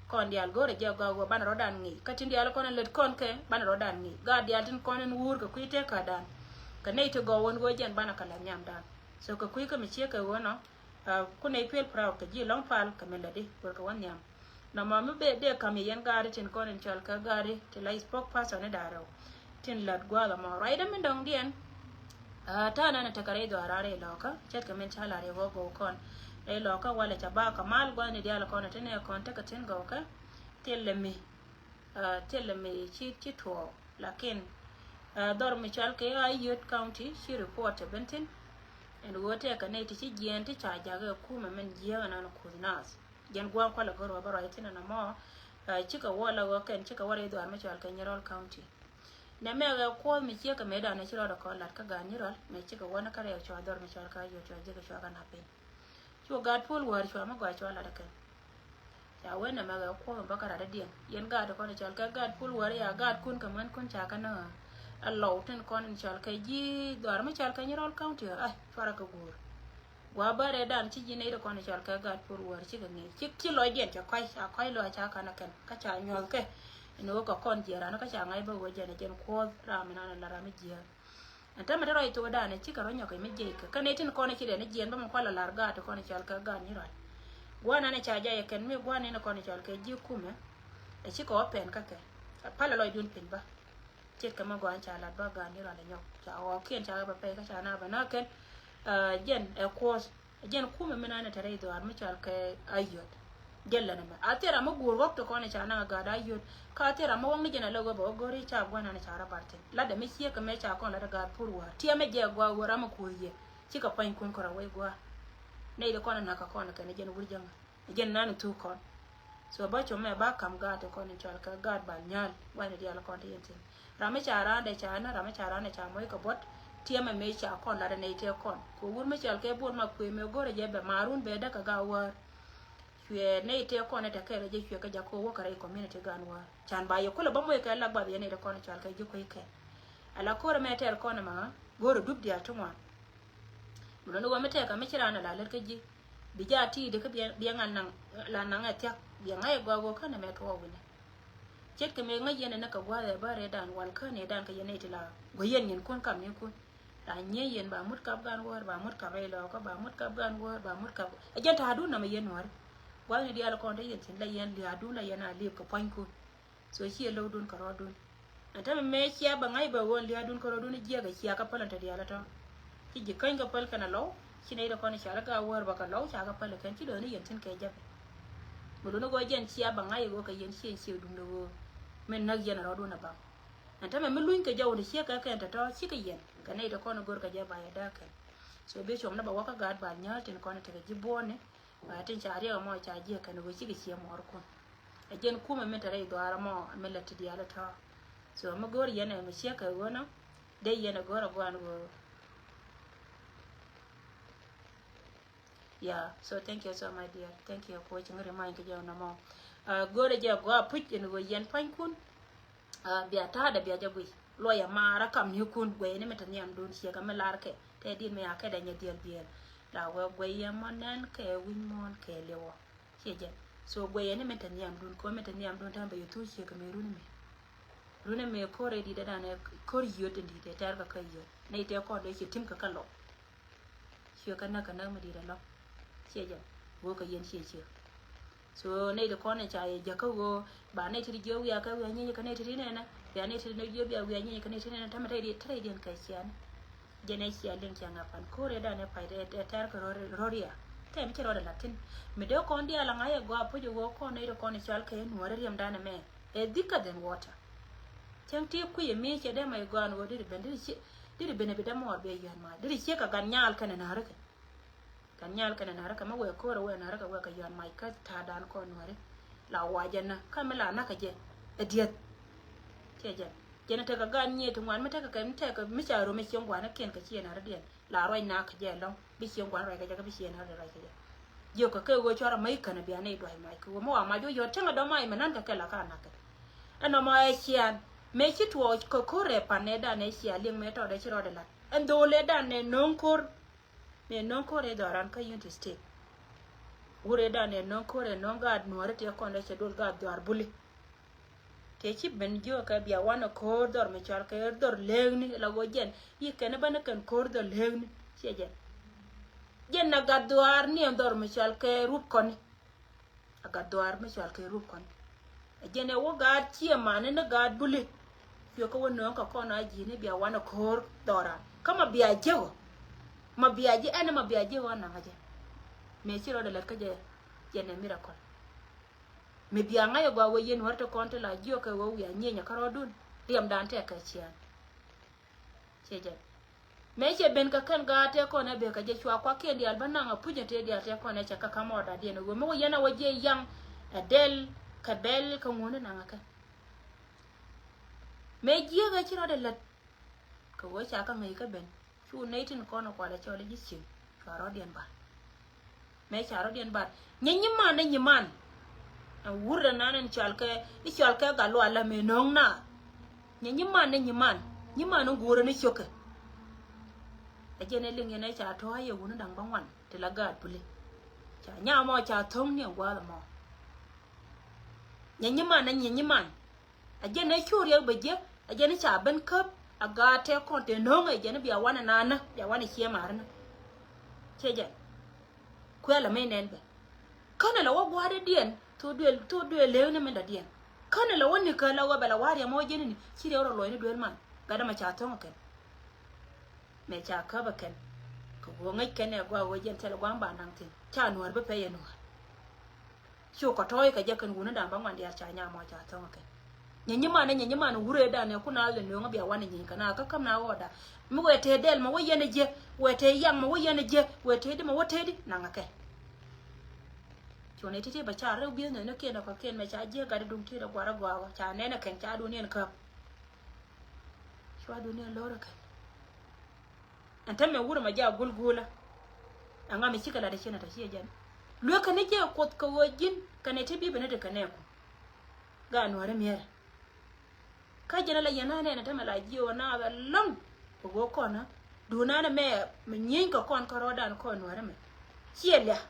Kɔn diaal go̱rɛ jɛ gɔaa wä banɛ rɔdan ŋi̱i̱c kä tin diaal kɔn lät kɔn kɛ banɛ rɔdan ŋi̱i̱c gaat diaal tin kɔn in wuur kɛ kui̱ tëë kä dan. Kɛ nɛy ti gɔw wän go̱o̱ jɛn banɛ kɛ la nhiam dan. So kɛ kui̱ kä mi ciek kɛ ɣöö nɔ. Ku nɛy feel proud kɛ ji̱ lɔ̱ŋ pal kɛ mi lätdi wër kɛ wä nhiam. Nɔmɔ mi bee dee kam yɛ yɛn gaari tin kɔn in cɔl kɛ gaari ti la spokesperson ni da̱rɛw. Tin lät gua̱a̱th ɛmɔ ruacdä min dɔ̱ŋdiɛn. Ta̱a̱ nɛn tekɛ rɛy dhɔaaran rɛy lɔkä ce̱tkɛ min ca la̱r yɛ ɣɔ̱k gɔw kɔn. Rɛy lɔkä walɛ ca ba kɛ mal gua̱a̱th ni diaal kɔn ti nɛ kɔn tekɛ tin gɔwkɛ. Thilɛ mi thilɛ mi ci ci tuɔɔk lakin dhɔr mi cɔal kɛ Ayod County ci report ɛ ben thin. Ɛn ɣöö tɛkɛ nɛy ti ci jiɛɛn ti ca jakä ɛ kumɛ min jiääk ɛnan kuth naath. Jɛn gua̱a̱ŋ kualɛ gör wä bä ruac thin ɛn ɛmɔ. Cikɛ wä la ɣöö kɛn cikɛ wä rɛy dhɔaar mi cɔal kɛ Nyirol County. Nɛ mɛ ɣɛ kuɔth mi ciek kɛ mëëdan ɛ ci rɔɔdɛ kɔn lat kä gaat Nyirol mɛ cikɛ wä ni kä rɛw cua dhɔr mi cɔal kɛ Ayod cua jiäk cua kɛ na̱p piny. Cu gaat puɔl wäär cua mi gɔaa cua lat ɛ kɛn. Ca wen nɛ mɛ ɣɛ kuɔth mi bä kä rat dädiɛn yɛn gaat kɔn cɔal kɛ gaat puɔl wäär ya gaat kun kɛ män kun ca kɛ ni ɣä. Ɛ lɔw tin kɔn in cɔal kɛ ji̱ dhɔaar mi cɔal kɛ Nyirol County ɣä cuarɛ kɛ guur. Gua̱a̱ bärɛ dan ci ji̱ nɛy ti kɔn cɔal kɛ gaat puɔl wäär cikɛ ŋi̱i̱c ci ci lɔcdiɛn cɛ kɔc ca kɔc lɔc ca kan ɛ kɛn kä ca nyuɔ̱thkɛ. Ɛn ɣöö kɛ kɔn jiɛɛr ran kä ca ŋa̱c bä ɣöö jɛn ɛ jɛn kuɔth ram mi nan ɛ la ram mi jiääk. Ɛn tämɛ te rɔy thokdan ɛ cikɛ rɔ nyɔk kɛ mi jiɛc kɛ kä nɛy tin kɔn ci dɛn jiɛn bä mi kual a la̱r gaat ti kɔn cɔal kɛ gaat Nyirol. Gua̱a̱r nan ɛ ca jay ɛ kɛn mi gua̱a̱r nɛn kɔn cɔal kɛ ji̱ kumɛ. Ɛ cikɛ wä pɛn kä kɛ ɛ pal ɛ lɔcdun piny bä. Ce̱tkɛ mi gɔaa ca lat bä gaat Nyirol ɛ nyɔk ca ɣɔɔkiɛn ca ɣä bɛ pɛy kä ca na bɛ na kɛn. Jɛn ɛ kuɔth. Jɛn kumɛ mi nanɛ te rɛy dhɔaar mi cɔal kɛ Ayod. Jɛn lɛn ɛmɛ a thil ram mi guur ɣɔk ti kɔn i̱ ca naŋ a gaat Ayod. Ka a thil ram mi wäŋni jɛn a lɛ ɣöö bɛ wä go̱ri ca gua̱n nanɛ ca rɔ bar thi̱n latdɛ mi ciek kɛ mɛ ca kɔn latdɛ gaat pur wäär tiɛmɛ jɛ gua̱a̱ ɣöö ram mi kuuth yɛ. Cikɛ pua̱ny kun kɔrɔ wec gua̱a̱. Nɛy ti kɔn in na̱k kɛ kɔn kɛn jɛn wur jäŋä. Jɛn nan in thuk kɔn. So ba com mɛ ba kam gaat ti kɔn in cɔal kɛ gaat bal nyal gua̱n in diaal kɔn ti yɛn thi̱n. Ram mi ca raan dee ca na ram mi ca raan dee ca moc kɛ buɔt. Tiɛmɛ mëë ca kɔn lat nɛy tëë kɔn kɛ wur mi cɔal kɛ buɔl ma kuëë mëë go̱rɛ jɛ bɛ maarun bɛ däk kɛ gaa wäär. Cuɛ nɛy tëë kɔn ɛ tɛ kɛɛl ɛ jɛ cuɛ kɛ jak kɛ wä kɛ rɛy community gaan wäär can ba yɛ kulɛ bä moc kɛ lak bath yɛ nɛy tɛ kɔn cɔal kɛ ji̱ kuec kɛn. Ala ko̱rɛ mɛ tɛɛr kɔn ɛmɛ go̱rɛ dup diaal ti ŋuan. Mi luni wä mi tɛɛkä mi ci raan ala lät kä ji̱. Bi jaa ti̱i̱ di kä biɛ ŋa̱n naŋ la naŋ ɛ thia̱k biɛ ŋa̱c ɛ gɔaa ɣöö känɛ mɛ tuɔɔk wi̱nɛ. Ce̱tkɛ mëë ŋäc yɛn ɛn ɛ kɛ gua̱a̱th ɛ bä rɛɛdan wal känɛ dan kɛ yɛn nɛy ti la guäc yɛn nyinkun kamnikun. La nyiey yɛn ba mut kap gan wäär ba mut kap rɛy lɔɔkä ba mut kap gan wäär ba mut kap ɛ jɛn ta̱a̱dun namɛ yɛn nuäri. Gua̱a̱th ni diaal kɔn te yɛn thi̱n la yɛn lia̱a̱dun la yɛn a liep kɛ pua̱nykun. So ciɛ lo̱wdun kɛ rɔɔdun. Ɛn tämɛ mëë cia bɛ ŋa̱c bɛ ɣöö lia̱a̱dun kärɔɔdun jiɛk ɛ cia kä päl ɛn te diaal ɛ tɔ̱. Ci ji̱ käny kɛ päl kɛn ɛ lɔw ci nɛy ti kɔn i̱ cal i̱ gaa wäär bä kɛ lɔw ca kɛ päl ɛ kɛn ci dɔ̱ɔ̱ni yɛn thi̱n kɛ jäpɛ. Mi luni ɣöö jɛn cia bɛ ŋa̱c ɛ ɣöö kɛ yɛn ciɛ ciɛ duundɛ ɣöö min näk yɛn ɛ rɔɔdun ɛ baŋ. Ɛn tämɛ mi luny kɛ jɔwdɛ ciek kɛ kɛn te tɔ̱ cikɛ yɛn kɛ nɛy ti kɔn i̱ go̱r kɛ jɛ ba yɛ dääk kɛn. So bi cuɔm ni bɛ wä kä gaat ba nyääl tin kɔn i̱ tekɛ ji̱ buɔɔni. Ba tin ca riɛk ɛmɔ ca jiɛk kɛn ɣöö cikɛ ciɛ mɔɔrkun. Ɛ jɛn kumɛ min te rɛy dhuaar ɛmɔ mi lät ti diaal ɛ tɔ̱. So mi go̱o̱r yɛn ɛ mi ciek kɛ ɣöö nɔ dee yɛn ɛ go̱o̱r ɛ gua̱a̱n ɣöö. Yeah, so thank you so much dear. Thank you for watching remind kɛ jɛ nɔmɔ. Go̱o̱r ɛ jɛ gɔaa puc in ɣöö yɛn pua̱nykun. Bia ta̱a̱dɛ bia jɛ guic luɔyɛ maar a kam ni kun guɛy ni mi te nhiamdun ciek a mi lar kɛ tɛ dit mi a kɛ dɛ nyɛ dhiɛl dhiɛl. La wɛ guɛy yɛ mɔ nɛn kɛ wi̱ny muɔ̱ɔ̱n kɛ liwɔ. Ciɛ jɛ. So guɛyɛ ni min te nhiamdun kɛ wä min te nhiamdun tɛn bɛ yɛ thuc ciek kɛ mi runi mi. Runi mi ko̱r ɛ dit ɛ dan ɛ ko̱r yiöt in dit ɛ tɛr kɛ kä yiöt ni tɛ kɔn dee ciɛ tim kɛ kä lɔk. Ciɛ kä näk kɛ näk mi dit ɛ lɔk. Ciɛ jɛ. Wä kɛ yɛn ciɛ ciek. So nɛy ti kɔn ɛ ca yɛ jäkä ɣöö ba nɛy ti ti jiɛ wiakä wia̱ nyieny kä nɛy ti ti nɛnɛ bia nɛy ti ti jiɛ bia wia̱ nyieny kä nɛy ti nɛnɛ tämɛ tɛy diɛn kɛ cian. Jɛn ɛ cia liŋ cia ŋa̱ pan ko̱r ɛ dan ɛ pay ɛ tɛr kɛ rɔ̱ria. Tɛm ci rɔ̱dɛ la̱t thi̱n mi dee kɔn diaal a ŋa̱c ɛ gɔaa puc ɛ ɣöö kɔn nɛy ti kɔn ɛ cɔal kɛ nuɔ̱ɔ̱ri riɛmdan ɛmɛ ɛ thicker than water. Cäŋ ti kui̱ ɛ mi cɛ dee ma ɛ gɔaa nuɔ̱ɔ̱ri di ben di ci Diri ben a bi dämuɔɔr bi a yɔ̱a̱n mac. Diri ciek kɛ gan nyal kɛnɛ na̱ri kɛ. Gan nyal kɛnɛ na̱ri kɛ, mɛ wee ko̱r a wee na̱ri kɛ wee kɛ yɔ̱a̱n mac kä ta̱a̱ dan kɔn nuɔ̱ri. La wacɛ nä kä mi la na̱k kɛ jɛ ɛ dieth. Cɛ jɛn jɛn a tekɛ gan nyiet ti ŋuan mi tekɛ kɛ mi tekɛ mi ca rom mi cieŋ gua̱n ɛ kiɛn kɛ ciɛ na̱ri diɛn. La ruac na̱k kɛ jɛ ɛlɔ̱ŋ bi cieŋ gua̱n ruac kɛ jɛ kä bi ciɛ na̱ri ruac kɛ jɛ. Jiök kɛ kɛ ɣöö cuarɛ mä ikänɛ bia nɛy dua̱c mac kɛ ɣöö mä wa mac wä yɔ̱t cäŋ a dɔ̱mac mɛ nan kɛ kɛ la ka nakä. Ɛn nɔmɔ ɛ cian mëë ci tuɔɔk kɛ ko̱r ɛ pan nɛ dan ɛ cia liŋ mëë tɔɔdɛ ci rɔɔdɛ la̱t. Ɛn dho̱o̱l ɛ dan ɛ no̱o̱ŋ ko̱r. Mëë no̱o̱ŋ ko̱r ɛ dhɔran kä Unity State. Wur ɛ dan ɛ no̱o̱ŋ ko̱r ɛ no̱o̱ŋ gaat nuɔ̱ɔ̱ri tëë kɔn dɛ cɛ duɔl gaat dhɔar buli. Tëë ci ben jiökä bia wanɛ ko̱r dhɔr mi cɔal kɛ dhɔr leekni la ɣöö jɛn yi kɛn bä ni kɛn ko̱r dhɔr leekni. Ciɛ jɛn. Jɛn na gat dhuaar ni ɛn dhɔr mi cɔal kɛ rup kɔni. A gat dhuaar mi cɔal kɛ rup kɔni. A jɛn ɛ wä gaat ciɛ mani ni gaat buli. Cuɛ kä wä nööŋ kɛ kɔn a ji̱ni bia wanɛ ko̱r dhɔra kä ma bia jiäk ɔ. Ma bia jiäk ɛn ma bia jiäk ɔ naŋ a jɛ. Mëë ci rɔɔdɛ lät kä jɛ. Jɛn ɛ miracle. Mi bia ŋa̱c ɛ gɔaa wee yɛn wär ti kɔn ti la jiök kɛ wee wiaa nyieny ɛ kärɔɔdun. Riɛmdan tɛk kɛ ciaŋ. Ciɛ jɛn. Mëë cɛ ben kɛ kɛn gaat tëë kɔn ɛ bek kɛ jɛ cua kuakiɛn diaal bä naŋ ɛ puc ɛ tëë diaal tëë kɔn ɛ cɛ kä ka̱m ɔɔdadiɛn ɛ wee mi wä yɛn ɛ wä jiɛ yaŋ ɛ dɛl kɛ bɛl kɛ ŋuɔ̱ni naŋ ɛ kɛ. Mëë jiäk ɛ ci rɔɔdɛ lät. Kɛ ɣöö ca kä ŋäc kä ben cu nɛy tin kɔn kualɛ cɔl i̱ ji̱ cieŋ. Cua rɔ̱diɛn bar. Mëë ca rɔ̱diɛn bar nyɛ nyiman ni nyiman. Ɛn wur dɛ nan ɛn cɔal kɛ i̱ cɔal kɛ gal lual la mëë no̱o̱ŋ na. Nyɛ nyiman ni nyiman. Nyiman ni guurä ni ciökɛ. Ɛ jɛn ɛ liŋ yɛn ɛ ca tɔ̱ a yɛ wuni da̱ŋ bä ŋuan ti la gaat puli. Ca nyam mɔ ca tho̱ŋ ni ɛn gua̱a̱th ɛmɔ. Nyɛ nyiman ni nyɛ nyiman. A jɛn ɛ cu riɛk bɛ jiɛ a jɛn ɛ ca ben käp a gaat tɛ kɔn tɛ no̱o̱ŋ ɛ jɛn ɛ bia wanɛ naan nä bia wanɛ ciɛ ma̱a̱r nä. Cɛ jɛn kuɛl ɛ mɛ nɛn bɛ känɛ lɛ wä gua̱a̱r dɛ diɛn thok duël thok duël lëëk ni min dɛ diɛn känɛ lɛ wä ni kä lɛ wä bɛ lɛ wa̱a̱ riɛm wä jɛn ni ci riɛk rɔ luɔ̱c ni duël man gat dɛ mɛ ca thɔ̱ŋ ɛ kɛn. Mɛ ca käp ɛ kɛn kɛ guɔ ŋäc kɛn ɛ gua̱a̱ wä jɛn thilɛ gua̱a̱ ba naŋ thi̱n ca nuäär bi pɛy ɛ nuäär. Cu kɔ tɔ̱ɔ̱c kɛ jɛ kɛn wuni da̱a̱n bä ŋuan diaal ca nyam mɔ ca thɔ̱ŋ kɛ. Nyɛ nyiman ɛ nyɛ nyiman wuree da̱a̱n ɛ kun a lɛ nööŋä bia wanɛ nyiny kɛ na kä käm na ɣɔɔda. Mi wee tëë dɛl mɛ wä yɛn ɛ jiɛ wee tëë yaŋ mɛ wä yɛn ɛ jiɛ wee tëë di mɛ wä tëë di naŋɛ kɛ. Cu nɛ ti̱ti̱ bɛ ca rɛw bi̱i̱th nɛ ni kiɛn ɛ kɔ kiɛn mɛ ca jiɛ gat di duŋ ti̱i̱t ɛ gua̱r ɛ gua̱a̱ ca nɛn ɛ kɛn ca duun yɛn käp. Cua duun yɛn lo̱r ɛ kɛn. Ɛn täämɛ wurɛ mɛ jɛ a gulgulä. Ɛŋa mi cikɛ lat ɛ ciɛn ɛ tɔ ciɛ jɛn. Luekä ni jɛ Kuoth kɛ ɣöö ji̱n kɛnɛ ti bi ben ni ti kɛnɛ ku. Gaa nuäärä miɛrɛ. Kä jɛn ɛ la yɛn a nɛn ɛ täämɛ la jiɛ ɣöö naath ɛlɔ̱ŋ. Kɛ ɣöö kɔn ɛ duunanɛ mɛ mɛ nyieeny kɛ kɔn kä rɔɔdan kɔn nuäärä mɛ. Ciɛ liak.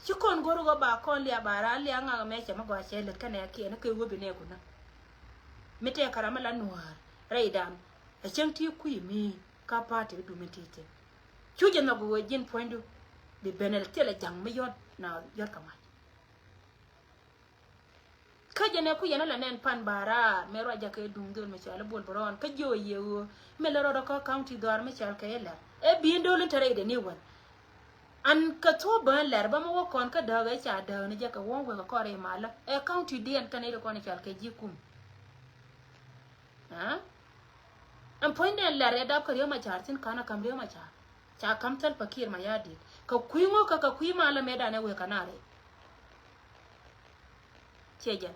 Ci kɔn go̱r ɣöö ba kɔn liak ba raan liak ŋak mɛ cɛ mi gɔaa cɛ lät kɛnɛ kiɛn kɛ ɣöö bi nɛ ku nä. Mi tɛɛkä ram mi la nuäär rɛydan. Ɛ cäŋ ti kui̱ mi. Ka pa̱a̱t ti dumi ti thi̱n. Cu jɛ nhɔk ɣöö ji̱n puɔ̱nydu bi ben ɛ thilɛ ja̱ŋ mi yɔ̱t na yɔ̱t kɛ mac. Kä jɛ nɛ ku yɛn ɛ la nɛn pan ba̱a̱ raar mɛ ruac jakɛ duŋ dhöl mɛ cɔal i̱ Bol Bärɔn kä jiö yɛ ɣöö mɛ lɛ rɔɔdɛ kä county dhɔaar mɛ cɔal kɛ i̱ Lɛr. Ɛ bi̱i̱n do̱l in te rɛydɛ ni wän. An kɛ thuɔ̱ɔ̱p bään Lɛr bä mɛ wä kɔn kä dääk ɛ ca dääk ni jɛ kɛ wäŋ wek ɛ kɔn rɛy malä ɛ county diɛn kɛn i̱ ti kɔn cɔal kɛ ji̱ kum. Aa? Ɛn puɔ̱nydɛ Lɛr ɛ dap kɛ Riek Machar thi̱n ka̱n ɛ ka̱m Riek Machar. Ca ka̱m Salva Kiir Mayardit. Kɛ kui̱ ŋukä kɛ kui̱ malä mëëdan ɛ wëë kɛ na rɛy. Ciɛ jɛn.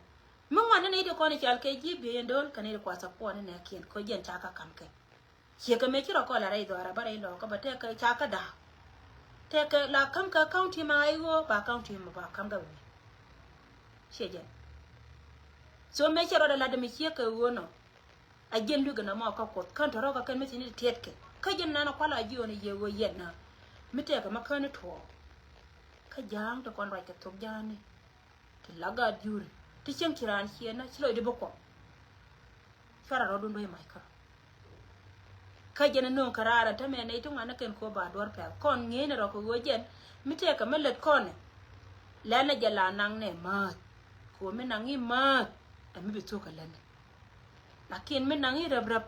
Mi ŋuan ni nɛy ti kɔn i̱ cal kɛ ji̱ biey in do̱l kɛ nɛy ti kua support ni nɛɛkiɛn. Kä jɛn ca kä ka̱m kɛ. Ciɛ kɛ mëë ci rɔ kɔl a rɛy dhɔaar a bä rɛy lɔɔkä bä tɛkɛ ca kä da̱a̱k. Tɛkɛ la ka̱m kɛ county ma a i̱ ɣöö ba county ma ba ka̱m kɛ wi̱i̱. Ciɛ jɛn. So mëë cɛ rɔɔdɛ la̱t dee mi ciek kɛ ɣöö nɔ. A jiɛn lui̱k ɛn ɛmɔ kä Kuoth kän tɔ̱rɔ̱ kä kɛn mi thi̱n i̱ tiɛtkɛ. Kä jiɛn nan ɛ kualɛ a jiɔn i̱ yiëë ɣöö yɛn na. Mi tɛkɛ ma kän i̱ tuɔɔk. Kä ja̱a̱ŋ ti kɔn ruac kɛ thok ja̱a̱ni. Ti la gaat juri. Ti cieŋ ci raan ciɛ na ci lɔcdi bi kuɔm. Cuarɛ rɔɔdun duec mac kä. Kä jɛn ɛ nööŋ kä raar ɛ tämɛ nɛy ti ŋuan ɛ kɛn ko̱ ba duɔ̱r pɛl. Kɔn ŋi̱i̱n ɛ rɔ kɛ ɣöö jɛn. Mi tɛkɛ mi lät kɔn ɛ. Lɛn ɛ jɛ la naŋ nɛ määth. Kɛ ɣöö mi naŋ i̱ määth. Ɛ mi bi thuk ɛ lät nɛ. Lakin mi naŋ i̱ räp räp.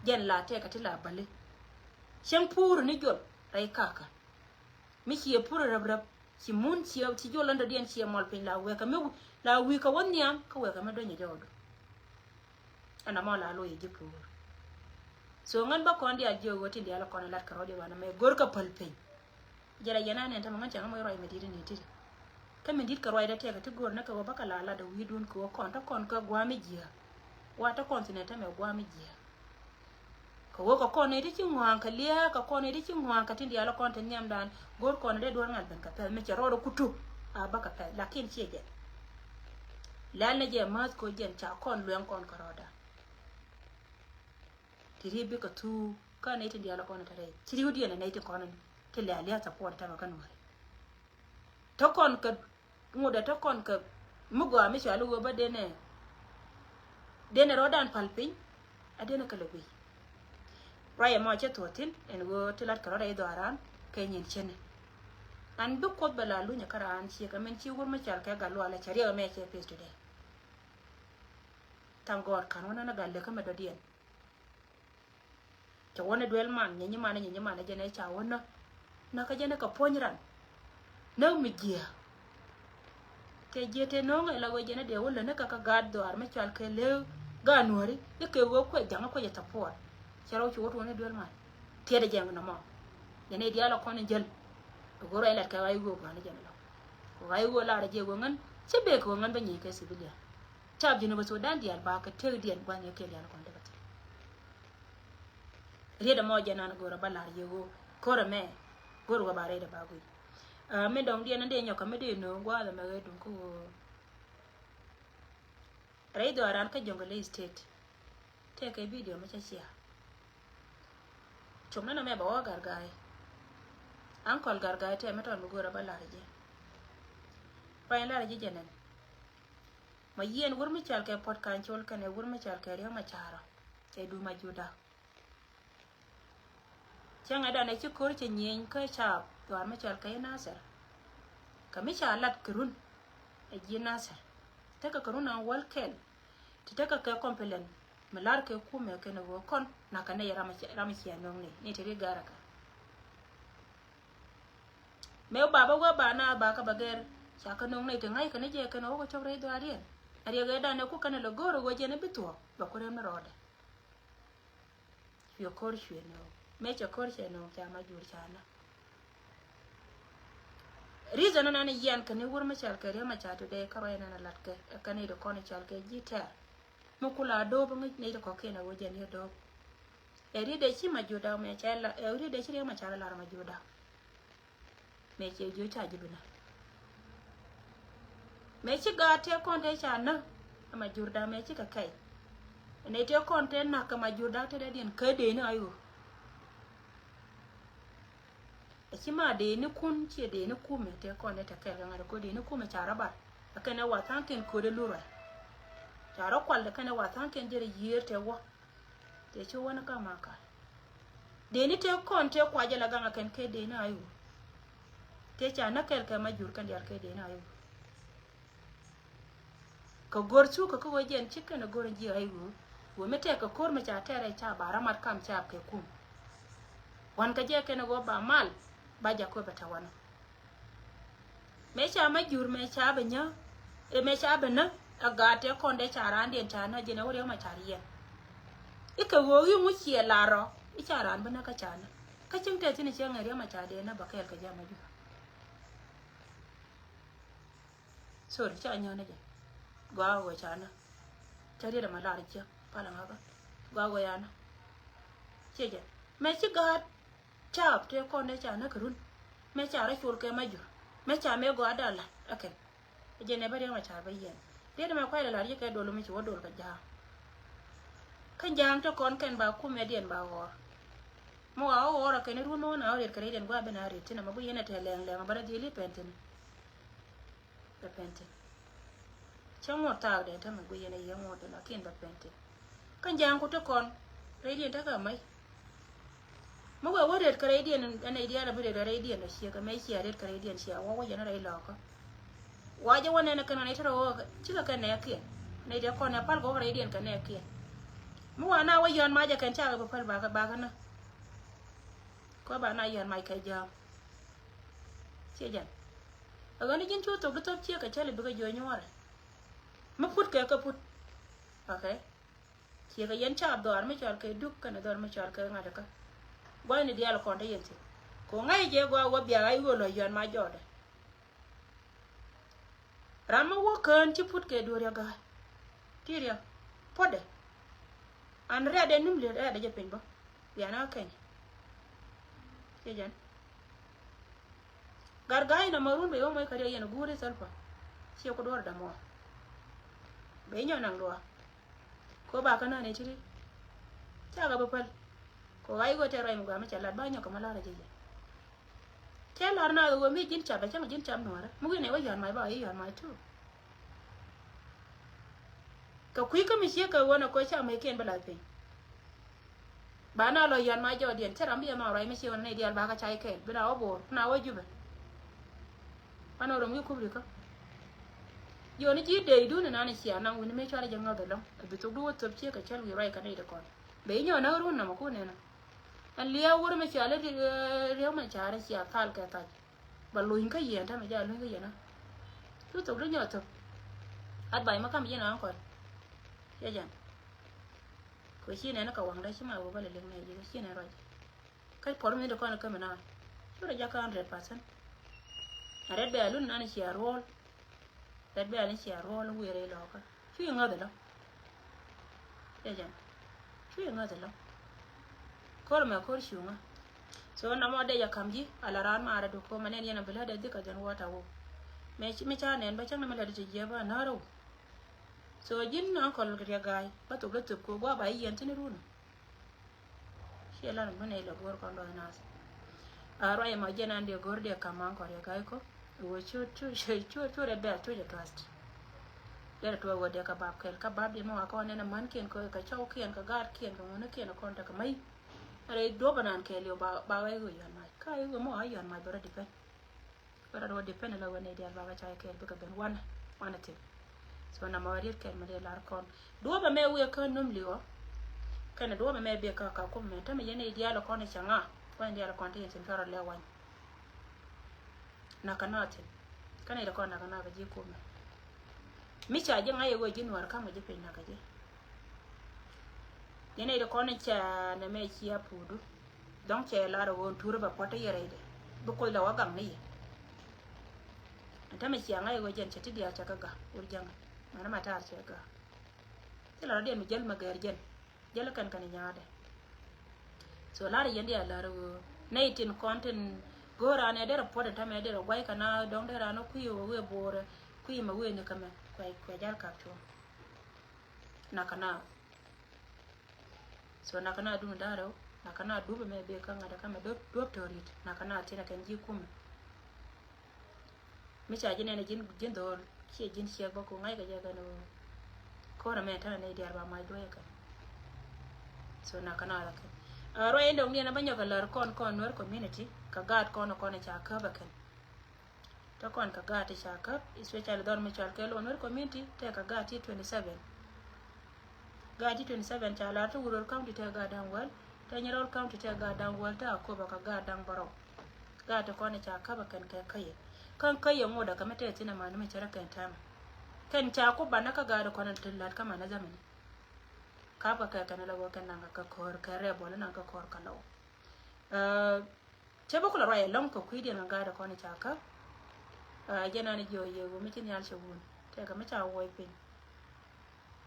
Jɛn la tɛkɛ ti la bäli. Cieŋ puur ni jol rɛy kakä. Mi ciɛ pur rɛp rɛp ci mun ciɛ ci jol ländä diɛn ciɛ mɔl piny la wɛkɛ mi la wi̱i̱ kɛ wä nhiam kä wɛkɛ mi dɔ̱nyɛ jɔɔdu. Ɛn amɔ la lo̱c ji̱ pur. So ŋän bä kɔn diaal jiök ɣöö tin diaal kɔn lat kɛ rɔ̱diɛn wanɛ mɛ go̱r kɛ päl piny. Jɛ la yɛn anɛ tämɛ ŋän cɛ ŋä moc ruac mi di̱t ni ti. Kä mi di̱t kɛ ruacdä tɛkɛ ti go̱r ni kɛ ɣöö bä kɛ la lat ɛ wi̱i̱dun kɛ ɣöö kɔn te kɔn kä gua̱a̱m mi jiääk. Wa te kɔn thi̱n ɛ tämɛ gua̱a̱m mi jiääk. Kɛ ɣöö kɛ kɔn nɛy ti ci ŋɔa̱a̱ŋ kɛ lia̱a̱, kɛ kɔn nɛy ti ci ŋɔa̱a̱ŋ kɛ tin diaal kɔn te nhiamdan, go̱r kɔn dee duɔ̱ɔ̱r ŋa̱l ben kɛ pɛ̈th mi cɛ rɔɔdɛ kutu a bä kɛ pɛ̈th, lakin ciɛ jɛ. Lɛl ni jɛ mäth kɛ ɣöö jɛn ca kɔn luɛŋ kɔn kɛ rɔɔdan. Ti ri bikɛ thuk kä nɛy tin diaal kɔn te rɛy ci riwdiɛn ɛ nɛy tin kɔn ti lɛ a lia̱a̱ support tämɛ kä nuɔ̱ɔ̱ri. Te kɔn kɛ ŋut ɛ te kɔn kɛ mi gɔaa mi cɔal i̱ ɣöö bä denɛ, denɛ rɔɔdan päl piny. A denɛ kɛ lɛ guiy. Ruac ɛmɔ cɛ thuɔ̱ɔ̱th thi̱n ɛn ɣöö ti lat kɛ rɔɔdɛ i̱ dhɔaaran kɛ nyin cini. An bi Kuoth bɛ la lunyɛ kä raan ciek ɛmɛn ci wur mi cɔal kɛ gat lualɛ cɛ riɛk ɛmɛ cɛ pith today. Thank God ka̱n wä nän a gat lek kä mɛ dɔ̱diɛn. Cɛ wä ni duel man, nyi nyiman, nyi nyiman, jɛn ɛ ca wä nä. Nä kä jɛn ɛ kɛ puɔ̱ny ran. Nä mi jiɛ. Tɛ jiɛ tɛ no̱o̱ŋ ɛ la wee jɛn ɛ dee wä lä ni kä kä gaat dhɔaar mi cual kɛ lëë gaat nuɔ̱ri. I̱ kɛ wee kuɛ jaŋ kuɛ jɛ thapuɔt. Cɛ rɛw ci wä tuɔn ni duel man. Tiɛt ɛ jɛn nɔmɔ. Jɛn ɛ diaal ɛ kɔn in jäl. Ɛ go̱r ɛ lɛt kɛ ɣa̱c wee gua̱n jɛn ɛ lɔ. Kɛ ɣa̱c wee lar ɛ jɛ wee ŋän. Cɛ bek kɛ wee ŋän bä nyi kɛ civilian. Cap Jinub Sudan diaal ba kɛ tëk diɛn gua̱n yɛ kɛ diaal kɔn tekɛ thil. Riet ɛmɔ jɛ nan go̱rɛ ba lar yɛ ɣöö ko̱rɛ mɛ go̱rɛ wä ba riet ɛ ba guic. Aa, mi dɔ̱ŋ diɛn ni dee nyɔk kɛ mi dee no̱o̱ŋ gua̱a̱th ɛmɛ ɣee duŋ kä ɣöö rɛy dhɔaaran kä Jonglei State. Tëëkɛ bidio mi cä cia. Cum ni nɔmɛ bɛ wä Garga̱a̱y. Ankɔl Garga̱a̱y tëë mi tɔn bi go̱rɛ ba lar ji̱. Ruany lar ji̱ jɛ nɛn. Ma yieen wur mi cal kɛ Puɔt Ka̱ny Col kɛnɛ wur mi cal kɛ Riek Macar ɔ. Cɛ duum a Juda. Cäŋɛ danɛ ci ko̱r cɛ nyieny kä caap dhɔaar mi cɔal kɛ i̱ Nasir. Kɛ mi ca lat kɛ run ɛ ji̱ Nasir. Tekɛ kɛ run an wäl kɛl ti tekɛ kɛ complain mi lar kɛ kumɛ kɛn ɛ ɣöö kɔn nakä nɛy ram ɛ cia no̱o̱ŋ nɛy ni te ri gɛr ɛ kɛ. Mëë ba bä wee ba na ba kä bä gɛr ca kɛ no̱o̱ŋ nɛy te ŋa̱c kɛ ni jɛ kɛn ɛ ɣöö kɛ cɔp rɛy dhɔaar yɛn. Ɛ riɛk ɛ danɛ ku kɛn ɛ lɛ go̱o̱r ɛ ɣöö jɛn ɛ bi thuɔ̱k bɛ ku rɛm ni rɔɔdɛ. Cuɛ ko̱r cuɛ no̱o̱ŋ. Mëë cɛ ko̱r cɛ no̱o̱ŋ ca ma jur ca na. Reason nan yian kɛ ni wur mi cal kɛ Riek Macar today kä ruac nan a lat kɛ ɛ kɛ ni di kɔn cal kɛ ji̱ tɛr. Mi kula do̱o̱p ŋi̱c ni di kɔ̱kiɛn a wä jɛn yɛ do̱o̱p. Ɛ ri dee ci ma jur dak mɛ cɛ la ɛ ri dee ci Riek Macar a lar ma jur dak. Mëë ciɛ jiö ca ji̱ bi näk. Mëë ci gaat tëë kɔn tëë ca näk. Ɛ ma jur da̱k mëë ci kɛ kɛy. Nɛ tëë kɔn tëë näk kɛ ma jur da̱k tëë dee diɛn kä dee ni a yo̱o̱. Ɛ ci ma dee ni kun ciɛ dee ni kumɛ tëë kɔn tëë tɛ kɛl kɛ ŋa̱t ɛ ko̱ dee ni kumɛ ca rɔ bar. Ɛ kɛn ɛ wa tha̱a̱ŋ kɛn köödɛ lurɛ. Ca rɔ kual ɛ kɛn ɛ wa tha̱a̱ŋ kɛn jɛ rɛ yiëër tëë wä. Tëë ci wä ni ka ma kal. Dee ni tëë kɔn tëë kuacɛ la gaŋ a kɛn kɛ dee ni a yo̱o̱. Tëë ca näk kɛl kɛ ma jur kɛn diaal kɛ dee ni a yo̱o̱. Kɛ go̱r cu kɛ kä ɣöö jɛn ci kɛn ɛ go̱r in ji̱ a yo̱o̱. Ɣöö mi tɛk kɛ ko̱r mi ca tɛrɛ ca ba ramat kam ca kɛ kum. Wan kɛ jɛ kɛn ɛ ɣöö ba mal ba jakä bɛ tɛ wanɔ. Mëë ca ma jur mëë ca bɛ nyä. Ɛ mëë ca bɛ nä. A gaat tëë kɔn dee ca raan diɛn ca nä jɛn ɛ wä Riek Macar yɛn. I̱ kɛ ɣöö i̱ ŋu ciɛ lar rɔ i̱ ca raan bi nä kä ca nä. Kä cieŋ tɛth thi̱n i̱ cieŋ ɛ Riek Macar dee nä bä kɛɛl kɛ jɛ ma jur. Sorry ca nyä nä jɛ. Gɔaa ɣöö ca nä. Ca riet ɛmɛ lar i̱ ciɛ palɛ ŋakä. Gɔaa ɣöö ya nä. Ciɛ jɛ mëë ci gaat. Caap tëë kɔn dee ca näk kɛ run. Mëë ca rɔ col kɛ ma jur. Mëë ca mëë gɔaa da̱a̱ la̱t ɛ kɛn. Ɛ jɛn ɛ bä Riek Macar bä yiɛn. Riet ɛmɛ kuay lɛ la̱r ji̱ kɛ dol mi ci wä dol kɛ ja̱a̱ŋ. Kä ja̱a̱ŋ te kɔn kɛn ba kumɛ diɛn ba ɣɔr. Mi wa wä ɣɔr ɛ kɛn i̱ run mi wä na wä riet kɛ rɛydiɛn gua̱a̱ ben a riet thin ɛmɛ bä yɛn ɛ tɛɛ lɛŋ lɛŋ ɛ bä rɔ dhil i̱ pɛn thin. Bɛ pɛn thin. Cä ŋuɔ̱t thaak dee tämɛ guic yɛn a yiëë ŋuɔ̱t dee lakin bɛ pɛn thin. Kä ja̱a̱ŋ ku te kɔn rɛydiɛn tekɛ a mäc. Mi wee wä riet kä rɛydiɛn ɛn nɛy diaal a bi riet kä rɛydiɛn a ciek ɛmɛ cia riet kä rɛydiɛn cia wä wä yɛn rɛy lɔɔkä. Wa jɛ wä nɛn ɛ kɛn ɣän ɛ te rɔ ɣöökä cikɛ kɛn nɛɛkiɛn. Nɛy diɛ kɔn ɛ pal kɛ wä rɛydiɛn kɛ nɛɛkiɛn. Mi wa na wä yɔ̱ɔ̱n mac ɛ kɛn cakɛ bi päl bakä bakä nä. Kɔ ba na yɔ̱ɔ̱n mac kɛ ja̱a̱ŋ. Ciɛ jɛn. Ɛ ɣän i̱ ji̱n cu thok di thop ciek kɛ cäli bikɛ jiɔ nyuɔrɛ. Mi put kɛ kɛ put. Okay. Ciɛ kɛ yɛn ca dhɔr mi cɔal kɛ Duk kɛnɛ dhɔr mi cɔal kɛ ŋa̱t kä. Gua̱thni diaal kɔn te yɛn thi̱n. Kɛ ŋa̱c jɛ gɔaa wä biak a i̱ wä lɔ yɔn ma jɔɔdɛ. Ram mi wä kään ci put kɛ duɔ̱ɔ̱r ya ga̱a̱c. Ti riɛk puɔ̱tdɛ. An rɛ̈tdɛ num li rɛ̈tdɛ jɛ piny bä. Wianä kä keny. Ciɛ jɛn. Gat ga̱a̱c nɔmɔ run bɛ yom mɔc kä riɛk yɛn guuri thäl pa. Ciɛ ku duɔ̱ɔ̱r dämuɔɔr. Bɛ inyɔ naŋ duɔ̱ɔ̱r. Ko ba kä nään ɛ ti ri. Ca kɛ bä päl. Ko ɣa̱c ɣöö tɛr ruac mi gɔaa mi cɛ lat ba nyɔk kɛ ma lar ɛ jɛ yɛ. Cɛ lar naath ɣöö mi ji̱n cap ɛ cäŋ ji̱n cap nuɔ̱ɔ̱rä mi wi̱n ɛ wä yɔ̱a̱n mac ba ɣa̱c yɔ̱a̱n mac tu. Kɛ kui̱ kä mi ciek kɛ ɣöö nɛ koc ca mec kiɛn bi lath piny. Ba na lɔ yɔ̱a̱n mac jɔɔdiɛn cä ram bi yɛ nhɔk ruac mi ciek ɣöö nɛ diaal ba kä ca ikɛɛl bi na wä bo̱o̱r na wä jupɛ. Anɔ rɔm wi̱i̱ kup rikä. Yɔni ji̱ dee idun inan icia naŋ wi̱ni mëë cuarɛ jɛ ŋäth ɛlɔ̱ŋ. Ɛ bi thok du wä thöp ciek kɛ cäl wi̱i̱ ruac kɛ nɛy ti kɔn. Bɛ inyɔ näk run nɔmɔ kun nɛnɔ. Ɛn liɛɛw wur mɛ cia lɛ riɛw mɛ carɛ cia thal kɛ thac. Ba luny kä yɛn tämɛ ja luny kä yɛn a. Cu thok du nyɔ thöp. Advice mɛ kam yɛn a kɔn. Cɛ jɛn. Kɛ ci nɛn kɛ waŋdä ci ma wä bä lɛ liŋ nɛ ji̱ ci nɛn ruac. Kä puɔ̱r mi ti kɔn kä mi na. Cu rɛ jakä hundred percent. A rɛt bɛ a lun nan cia ruɔl. Rɛt bɛ a lun cia ruɔl wi̱i̱ rɛy lɔkä. Cu iŋäth ilɔ. Cɛ jɛn. Cu iŋäth ilɔ. Ko̱r mɛ ko̱r cuŋä. So nɔmɔ dee jɛ ka̱m ji̱ a la raan maarä du ko̱mɛ nɛn yɛn a bi lät dee dhikɛ jɛn wä ta wok. Mɛ mi ca nɛn bä cäŋ ni mi lät ti jiɛ bä närä wok. So ji̱n ankɔl riɛk ga̱a̱c bä thok dee thöp ko̱ gua̱a̱ ba i̱ yɛn thi̱n irun. Ciɛ lan mi nɛy lɛ go̱o̱r kɔn dɔɔc nath. A ruac ɛmɔ jiɛn an diɛ go̱o̱r diɛ ka̱m an kɔn riɛk ga̱a̱c ko̱. Wä cu cu cu cu rɛ bɛl cu jɛ trust. Derɛ tuɔɔk wä diɛ kɛ bap kɛl kä bap diɛ mi wa kɔn nɛn a män kiɛn kɛ kɛ cɔw kiɛn kɛ gaat kiɛn kɛ ŋuni kiɛn kɔn tekɛ mäc. Rɛ duɔp anan kɛɛliw ba ba wä i̱ wä yɔn mac ka i̱ wä mɔ a yɔn mac bä rɔ depend. Bä rɔ depend la wä nɛy diaal ba wä ca kɛɛl bikɛ ben wanɛ wanɛ thil. So na ma wä riet kɛɛl ma diɛ lar kɔn duɔpɛ mɛ wiɛ kä num liwä. Kɛnɛ duɔpɛ mɛ biɛ kä ka kum mɛ tämɛ yɛn nɛy diaal kɔn i̱ cɛ ŋa. Kɔn diaal kɔn ti yɛn cin kärɔ lɛ wany. Nakä na thi̱n. Kä nɛy ti kɔn nakä na kɛ ji̱ kumɛ. Mi ca ji̱ ŋa̱c i̱ ɣöö ji̱ nuäär ka̱m kɛ ji̱ piny nakä ji̱. Ji̱ nɛy ti kɔn i̱ ca nɛmɛ cia puudu. Dɔ̱ŋ cɛ lar i̱ ɣöö tuur i̱ bɛ puɔ̱t i̱ yɛ rɛydɛ. Bi kuoth lɛ wä gaŋ ni yɛ. Ɛn tämɛ cia ŋa̱c i̱ ɣöö jɛn cɛ ti diaal cɛ kɛ ga̱ wur jäŋ. Mɛn ma taar cɛ ga̱. Thilɛ rɔ̱diɛn mi jäl mɛ gɛɛr jɛn. Jäl kɛn kɛn nyaatdɛ. So lar yɛn diaal lar ɣöö nɛy tin kɔn tin go̱o̱r an ɛ derɛ puɔt in tämɛ derɛ guay kɛ na dɔ̱ŋ derɛ an ɔ kui̱ ɣöö wëë bo̱o̱rɛ kui̱ mɛ wëë ni kämɛ kuɛ kuɛ jal kap cuɔ̱ŋ. Nakä na. So nakä na duŋ da̱rɛ wä nakä na dup ɛmɛ bek kä ŋa̱t ɛ kamɛ dup dup to̱rit nakä na thin ɛ kɛn ji̱ kumɛ. Mi ca ji̱ nɛn ji̱n ji̱n dho̱o̱l ciɛ ji̱n ciɛk bä ku ŋa̱ckɛ jɛ kɛn ɣöö. Ko̱r ɛmɛ tɛn ɛ nɛy diaal ba mac duɔ̱ɔ̱c ɛ kɛn. So nakä na rɔ kɛn. Ruac in dɔ̱ŋ niɛn ɛ bä nyɔk ɛ lär kɔn kɔn Nuer community kɛ gaat kɔn kɔn ɛ ca käp ɛ kɛn. Te kɔn kɛ gaat ti ca käp especially dhɔr mi cɔal kɛ lon Nuer community te kɛ gaat ti twenty seven. Gaat ti twenty seven ca lar ti Wuror County te gaat da̱ŋ wäl te Nyirol County te gaat da̱ŋ wäl te Akobo kɛ gaat da̱ŋ bärɔw. Gaat ti kɔn ca käp ɛ kɛn kɛ käyɛ. Kä käyɛ ŋot ɛ kɛ mi tɛth thi̱n ɛ mani mi cärä kɛn täämɛ. Kɛn ca ku banɛ kä gaat ti kɔn ti la̱t kä manɛ dhamani. Käp kɛ kɛ kɛn la wä kɛn naŋ kɛ ko̱r kɛ rɛbɔl naŋ kɛ ko̱r kɛ lɔw. Cɛ bä kulɛ ruac ɛlɔ̱ŋ kɛ kui̱diɛn kɛ gaat ti kɔn ca käp. Jɛn an jiɔ yɛ wä mi ci nhial cɛ wun tɛkɛ mi ca wuɔc piny.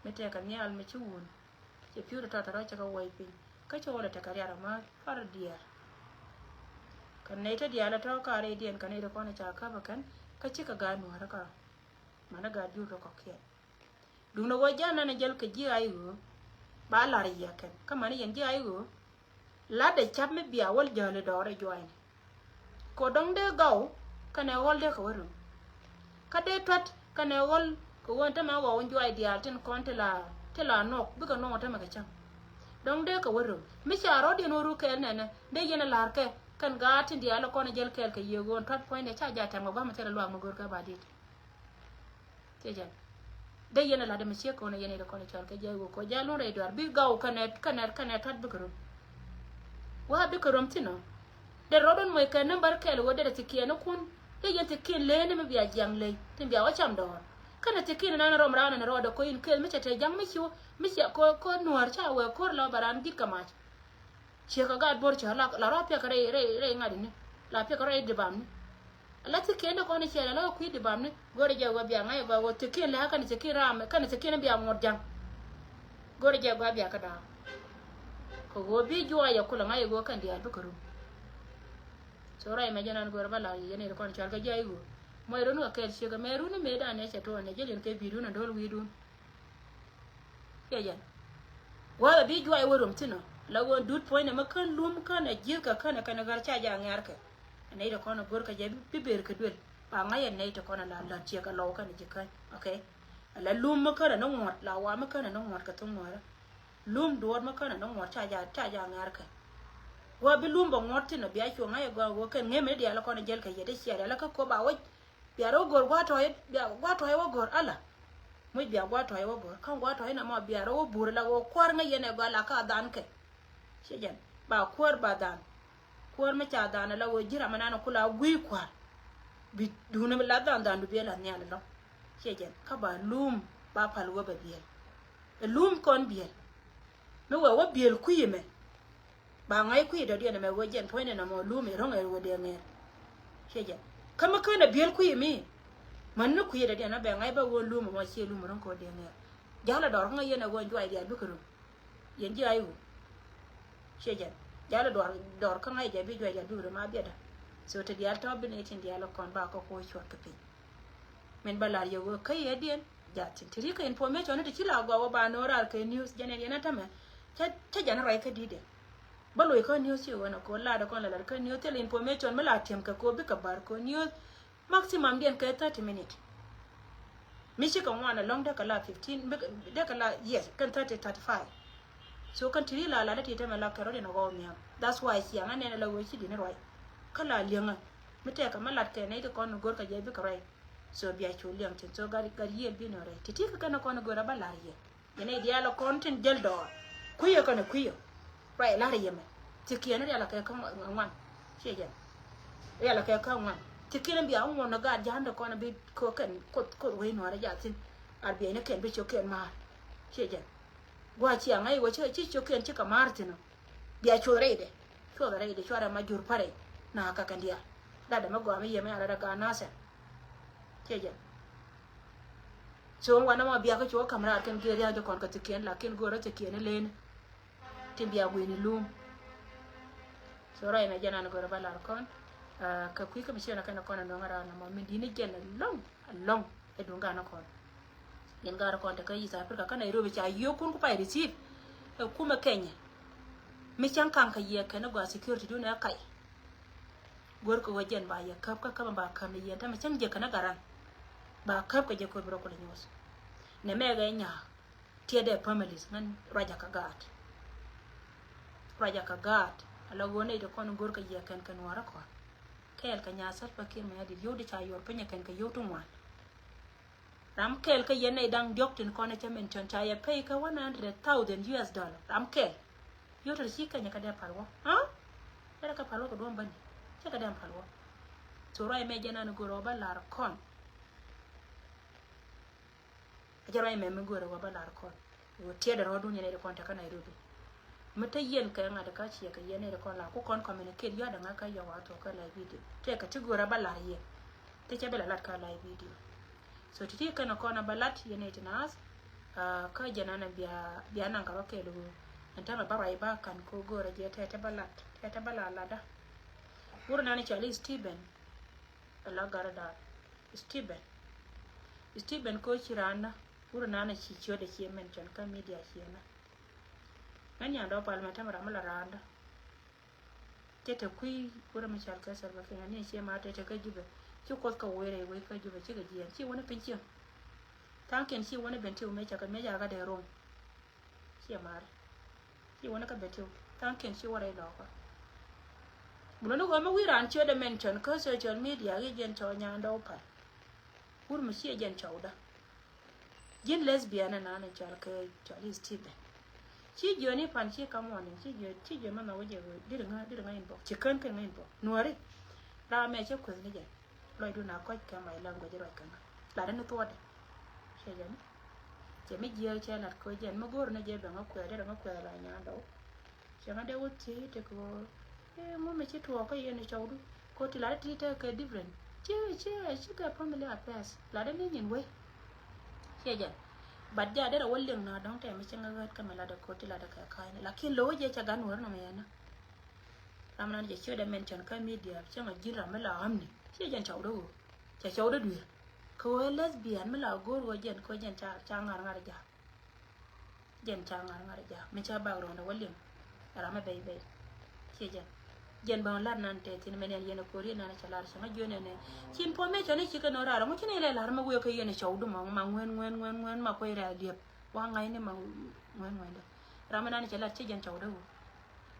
Mi tɛkɛ nhial mi ci wun. Cɛ pi̱w ti tɔt rɔ cɛ kɛ wuɔc piny kä cɛ wä lɛ tekɛ riat ɛ ma par diɛɛr. Kɛ nɛy te diaal ɛ tɔ̱ ka rɛydiɛn kɛ nɛy ti kɔn ca käp ɛ kɛn kä cikɛ gaat nuäärä kä rɔ. Manɛ gaat jur rɔ kɔ̱kiɛn. Duundɛ ɣöö jɛn ɛn ɛ jäl kɛ ji̱ ay ɣöö ba la̱r yɛ kɛn kä manɛ yɛn ji̱ ay ɣöö. La̱tdɛ ca̱p mi bia wäl jäl i̱ dɔɔr ɛ jua̱a̱cni. Kɛ dɔ̱ŋ dee gaw kɛnɛ ɣɔl dee kɛ wä röm. Kä dee tua̱t kɛnɛ ɣɔl kɛ ɣöö tämɛ ɣɔw in jua̱a̱c diaal tin kɔn ti la ti la nuɔk bikɛ nuɔk tämɛ kɛ cäŋ. Dɔ̱ŋ dee kɛ wä röm mi ca rɔ̱diɛn wä ruk kɛɛl nɛnɛ dee yɛn ɛ la̱r kɛ kɛn gaat tin diaal ɛ kɔn ɛ jäl kɛɛl kɛ yiëë ɣöö in tua̱t puɔ̱nydɛ ca ja̱ tɛm kɛ gua̱mɛ thilɛ luaak mi go̱r kɛ ba di̱t. Cɛ jɛn. Dee yɛn a lat ɛmɛ ciek kɔn a yɛn a yɛn a kɔn a cɔal kɛ jɛ wä kɔ jɛ lun rɛy duar bi gaw kɛnɛ kɛnɛ kɛnɛ tuat bikɛ rom. Wa bikɛ rom thin ɔ. Dee rɔɔdun mɔc kɛ nambär kɛl wä dee dee thikiɛn ikun. Dee yɛn thikiɛn lee ni mi bia jiaŋ ley tin bia wä cam dɔɔr. Kɛnɛ thiɛkiɛn nan rɔm raan ɛn rɔɔdɛ kɔ in kɛɛl mi cɛ te jaŋ mi ci wä mi cɛ kɔ kɔ nuäär ca wee ko̱r la ba raan dit kɛ mac. Ciɛ kɛ gaat bo̱r cɛ la la rɔ piɛk rɛy rɛy rɛy ŋa̱t ini la piɛk rɛy dibam ni. La thiɛkiɛn ni kɔn i̱ ciɛ la la kui̱ dibam ni go̱rɛ jɛ wä bia ŋa̱c ɛ gɔaa wä thiɛkiɛn lɛ kɛnɛ thiɛkiɛn ram kɛnɛ thiɛkiɛn bia ŋuɔt jaŋ. Go̱rɛ jɛ gɔaa bia kä da̱a̱. Kɛ ɣöö bi juɔc ɛ kulɛ ŋa̱c ɛ ɣöö kɛn diaal bikɛ rum. So ruac mɛ jɛ nan go̱rɛ ba la yɛn ɛ kɔn cɔal kɛ jɛ ɛ ɣöö mɔc run kɛ kɛɛl ciek ɛmɛ run imëëdan ɛ cɛ tuɔɔn ɛ jɛ liɛn kɛ bi̱i̱dun ɛ do̱l wi̱i̱dun. Ciɛ jɛn. Gua̱a̱th a bi juac wä rom thi̱n ɔ la ɣöö dut puɔ̱nynɛ mi kän lum kän a ji̱thkɛ kän a kɛn a ɣär ca jɛ a ŋɛ̈rkɛ. A nɛy ti kɔn a go̱rkɛ jɛ bi ber kɛ duël ba ŋa̱c a nɛy ti kɔn a la lät ciɛ kɛ lɔw kɛn a ji̱ käny. Okay. A la lum mi kän a ni ŋuɔ̱t la wa mi kän a ni ŋuɔ̱t kɛ thoŋ ŋuäärä. Lum duɔ̱ɔ̱r mi kän a ni ŋuɔ̱t ca jɛ ca jɛ a ŋɛ̈rkɛ. Gua̱a̱th bi lum bɛ ŋuɔ̱t thi̱n ɔ bia cuɔ ŋa̱c a gɔaa ɣöö kɛn ŋemɛ ni diaal kɔn a jɛl kɛ yɛ ti ciɛ diaal kɛ kop a wec. Bia rɔ go̱r gua̱a̱ tɔ̱ɔ̱c bia gua̱a̱ tɔ̱ɔ̱c wä go̱r ala. Muc bia gua̱a̱ tɔ̱ɔ̱c wä go̱r kä gua̱a̱ tɔ̱ɔ̱c na mɔ bia rɔ wä bur la wä kuäär ŋäc yɛn ɛ gɔaa la ka dhan kɛ. Ciɛ jɛn ba kuäär ba dhan. Kuäär mi ca dhan la wä ji̱ ram mi nan ku la gui̱i̱ kua̱r. Bi duun mi la dhan dhan du biɛl a nhial lɔ. Ciɛ jɛn kä ba lum ba pal wä bɛ biɛl. Ɛ lum kɔn biɛl. Mi wɛ wä biɛl kui̱ mɛ. Ba ŋa̱c kui̱ dɔ̱diɛn ɛmɛ ɣöö jɛn puɔ̱nydɛ nɔmɔ lum i̱ ro̱ŋ ɛ ɣöö dee ŋɛɛr. Ciɛ jɛn kä mi kään ɛ biël kui̱ mi. Män ni kui̱ dɔ̱diɛn ɛ bɛ ŋa̱c bä ɣöö lum ɛmɔ ciɛ lum i̱ ro̱ŋ kɛ ɣöö dee ŋɛɛr. Jalɛ dɔɔr kä ŋa̱c yɛn ɛ ɣöö juay diaal bikɛ rum. Yɛn ji̱ a i̱ ɣöö ciɛ jɛn jalɛ dɔɔr dɔɔr kä ŋa̱c jɛ bi juay diaal bikɛ rum a biɛtdä. So te diaal tɔ̱ bi nɛy tin diaal ɛ kɔn ba kä kuɔ̱c cuɔt kɛ piny. Min ba lar yɛ ɣöö kä yɛ diɛn. Jathin ti ri kɛ information ni ti ci la gɔaa wä ba no̱o̱ŋ raar kɛ news jɛn ɛn yɛn a tämɛ. Cä cä jɛn ruac kä di̱t dɛ. Bä loc kä news ci ɣän a ko̱ lar dɛ kɔn la lar kä news thil information mi la tiɛm kɛ ko̱ bikɛ bar ko̱ news. Maximum diɛn kɛ thirty minute. Mi ci kɛ ŋuan a lɔŋ dee kɛ la fifteen dee kɛ la yes kɛn thirty thirty five. So kɛn ti ri la la dee ti tämɛ la kɛ rɔ diɛn a gɔw nhiam. That's why ciaŋ a nɛn a la ɣöö ci di̱n ruac. Kä la liɛŋä mi tɛkɛ mi lat kɛ nɛy ti kɔn go̱r kɛ jɛ bikɛ ruac. So bia cu liɛŋ tin so gat gat yiëël bi nɔ rɛy ti ti kɛ kɛn kɔn go̱r a ba la̱r yɛ. Yɛn i̱ diaal kɔn tin jäl dɔɔr kui̱ yɛ kɔn kui̱ yɛ. Ruac la̱r yɛ mɛ ti kiɛn rial kɛ kä ŋuan. Ciɛ jɛn rial kɛ kä ŋuan ti kiɛn bia ŋuɔn gat ja̱a̱n de kɔn bi ko kɛn koth koth wei nuɔrɛ ja̱a̱ thin. Ar bia ni kɛn bi cio̱k kɛn maar. Ciɛ jɛn gua̱a̱ ciaŋ a i̱ wä ci ci cio̱k kɛn ci kɛ maar thin ɔ. Bia cuɔth rɛydɛ cuɔth rɛydɛ cuarɛ ma jur pärɛ. Na ka kɛn diaal lat dɛ mi gɔaa mi yɛ mi a lat dɛ gaa nathɛr. Ciɛ jɛn. So wanɛ mɔ biakä cuɔ ka̱m raar kɛn gee ria̱a̱ŋ ti kɔn kä thikiɛn lakin go̱o̱rä thikiɛn i̱ len. Tin bia guini lum. So rɔy mɛ jɛn an go̱o̱rä ba lar kɔn. Kä kui̱ kä mi ciɛn a kɛn a kɔn a nɔŋ a raar na mɔ min di̱ni jɛn a lɔŋ a lɔŋ. Ɛ duŋ gan a kɔn. Yɛn gan a kɔn te kä East Africa kä Nairobi ca yiökun ku pay receive. Ɛ kumɛ Kenya. Mi cäŋ kaŋ kä yiɛ kɛn a gɔaa security dun ɛ kay. Go̱r kɛ wä jɛn ba yɛ käp kä käp ba käp ni yɛn tämɛ cäŋ jɛ kɛn a garan. Ba käp kɛ jɛ ko̱r bi rɔ kulɛ nyuɔth. Nɛ mɛ gɛ nyaa. Tiɛt dɛ families ŋän ruac a kä gaat. Ruac a kä gaat. Ala ɣöö nɛy ti kɔn go̱r kɛ yɛ kɛn kɛ nuɔ̱ɔ̱rä kɔn. Kɛɛl kɛ nyaa Salva Kiir Mayardit yio̱w di ca yuɔr piny ɛ kɛn kɛ yio̱w ti ŋuan. Ram kɛl kä yɛn nɛy da̱ŋ diɔ̱k tin kɔn ɛ cä mention ca yɛ pay kä one hundred thousand U S dollar. Ram kɛl. Yio̱w tɛr ci Kenya kä dee pal wä. Ha? Dee kɛ pal wä kɛ duɔ̱m bäni. Cɛ kɛ dee pal wä. So ruac mɛ jɛn an go̱r ɔ ba lar kɔn. A jɛ ruac mɛ mi go̱r ɔ ba lar kɔn. Wä tiɛt rɔɔdun yɛn nɛy ti kɔn te kä Nairobi. Mi te yɛn kɛ ŋa̱t kä ciɛ kɛ yɛn nɛy ti kɔn la ku kɔn communicate yɔ̱a̱ dɛ ŋa̱ kä yɔ̱a̱ wa thuɔ̱k kä live video. Tëëkɛ ti go̱o̱rä ba la̱r yɛ. Ti cɛ bi la lat kä live video. So ti ti kɛn kɔn a ba lat yɛn nɛy ti naath. Kä jɛn an bia bia naŋ kɛ rɔ kɛɛl ɣöö ɛn täämɛ ba ruac ba ka̱n kɛ go̱o̱rä jɛ tɛtɛ ba lat tɛtɛ ba la latda. Wur nan cɔal i̱ Stephen. Ɛ la gat ɛ daal. Stephen. Stephen ko ci randa. Wur nan ci ciöt ɛ ci mention kä media ciëna. Mɛn yan dɔɔ pal mɛ tɛmɛ ram mi la randa. Cɛ te kui̱ wurɛ mi cal kɛ Salva Kiir ni ciɛ ma te te kä Jubɛ. Ci kuoth kä wurɛ wei kä Jubɛ ci kɛ jiɛn ci wani piny ciɛ. Thaŋ kiɛn ci wani ben ti wumɛ cakɛ mɛ cakɛ dee rom. Ciɛ mar. Ci wani kä ben ti wu thaŋ kiɛn ci wurɛ ilɔɔkä. Buloni wä mi wi̱i̱ raan ciötdɛ mention kä social media ri jiɛn cɔw nyan dɔw pal. Wur mi ciɛ jiɛn cɔwdä. Ji̱n lesbian ɛn an cɔal kɛ cɔal i̱ Stephen. Ci jiöni pan ci kamuɔni ci jiö ci jiö mɛ nhɔk jɛ wee diri ŋä diri ŋä inbox ci kän kɛ ŋä inbox nuɔri. Ram mɛ cɛ kueth ni jɛ. Lɔcdu na kɔc kɛ my language ruac kɛ ŋä lat ni thuɔɔdɛ. Cɛ jɛn. Cɛ mi jiɛ cɛ lat kɛ jɛn mi go̱o̱r ni jɛ bɛ ŋa kuɛ dee ŋa kuɛ la nyan dɔw. Cɛ ŋa dee wä thiec tekɛ ɣöö, eh, ŋu mi ci tuɔɔk kä yɛn cɔwdu. Kɛ ɣöö ti lat ti tekɛ different. Ci, ci, ci kɛ family affairs. Lat ni nyin wei. Cɛ jɛn. But ja derɛ wä liŋ na dɔŋ tɛm mi ci ŋa ɣät kä mi lat kɛ ɣöö ti lat kɛ ka̱ny. Lakin lo̱w jɛ cɛ gan wär nɔmɔ yɛn na. Ram nan jɛ ciötdɛ mention kä media cäŋ a ji̱n ram mi la ɣamni. Ciɛ jɛn cɔwdä ɣöö cɛ cɔwdä duer. Kɛ ɣöö ɛ lesbian mi la go̱o̱r ɣöö jɛn kɛ ɣöö jɛn ca, ca ŋa̱r ŋa̱r ja̱a̱k. Jɛn ca ŋa̱r ŋa̱r ja̱a̱k mi ca background ɛ wä liŋ. Ɛ ram mi bɛy bɛy. Ciɛ jɛn. Jɛn bä lat nan tɛth thi̱n mɛn yɛn yɛn ɛ ko̱r yɛn nan cɛ lar cɛ ŋä jiön ɛnɛ. Ci information ni cikɛ nɔ raar ŋɔ ci ni lɛ lar mi wëë kä yɛn ɛ cɔwdä mɔ ma ŋuɛn ŋuɛn ŋuɛn ŋuɛn ma kuec rɛy liɛp. Wa ŋa̱cni ma ŋuɛn ŋuɛn dɛ. Ram mi nan cɛ lat ciɛ jɛn cɔwdä ɣöö.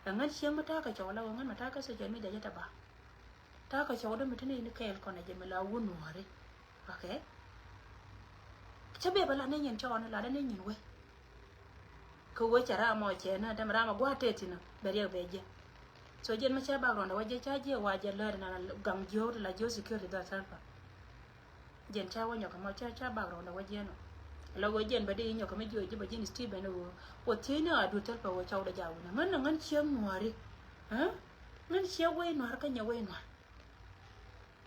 Ɛ ŋän cieŋ mi ta̱a̱ kɛ cɔw la ɣöö ŋän mi ta̱a̱ kɛ social media jɛ tɛ ba. Ta̱a̱ kɛ cɔwdä mi te ni ni kɛɛl kɔn ɛ jɛ mi la wun nuɔ̱ɔ̱ri. Okay. Cä bia bä la ni nyin cɔɔni la dee ni nyin wee. Kɛ wee cɛ ram ɔ cɛ ni dee mi ram ɔ gua̱a̱ tëë thi̱n ɔ bɛ riɛk bɛ jɛ. So jɛn mi cä background ɛ wä jɛ ca jiɛ wa jɛ lääri nan gaŋ jiööri la jiö security dhɔl thɛl pa. Jɛn ca wä nyɔk mɔ ca, ca background wä jɛn ɔ. La wä jɛn bä dee nyɔk mɛ jiɔ ji̱ bä ji̱n Stephen wä. Wä thiec ni a duut thil pɛ wä cɔw dee ja wä ni ŋän ni ŋän ciek nuɔri. Ŋän ciek wei nuɔr kä nyɛ wei nuɔr.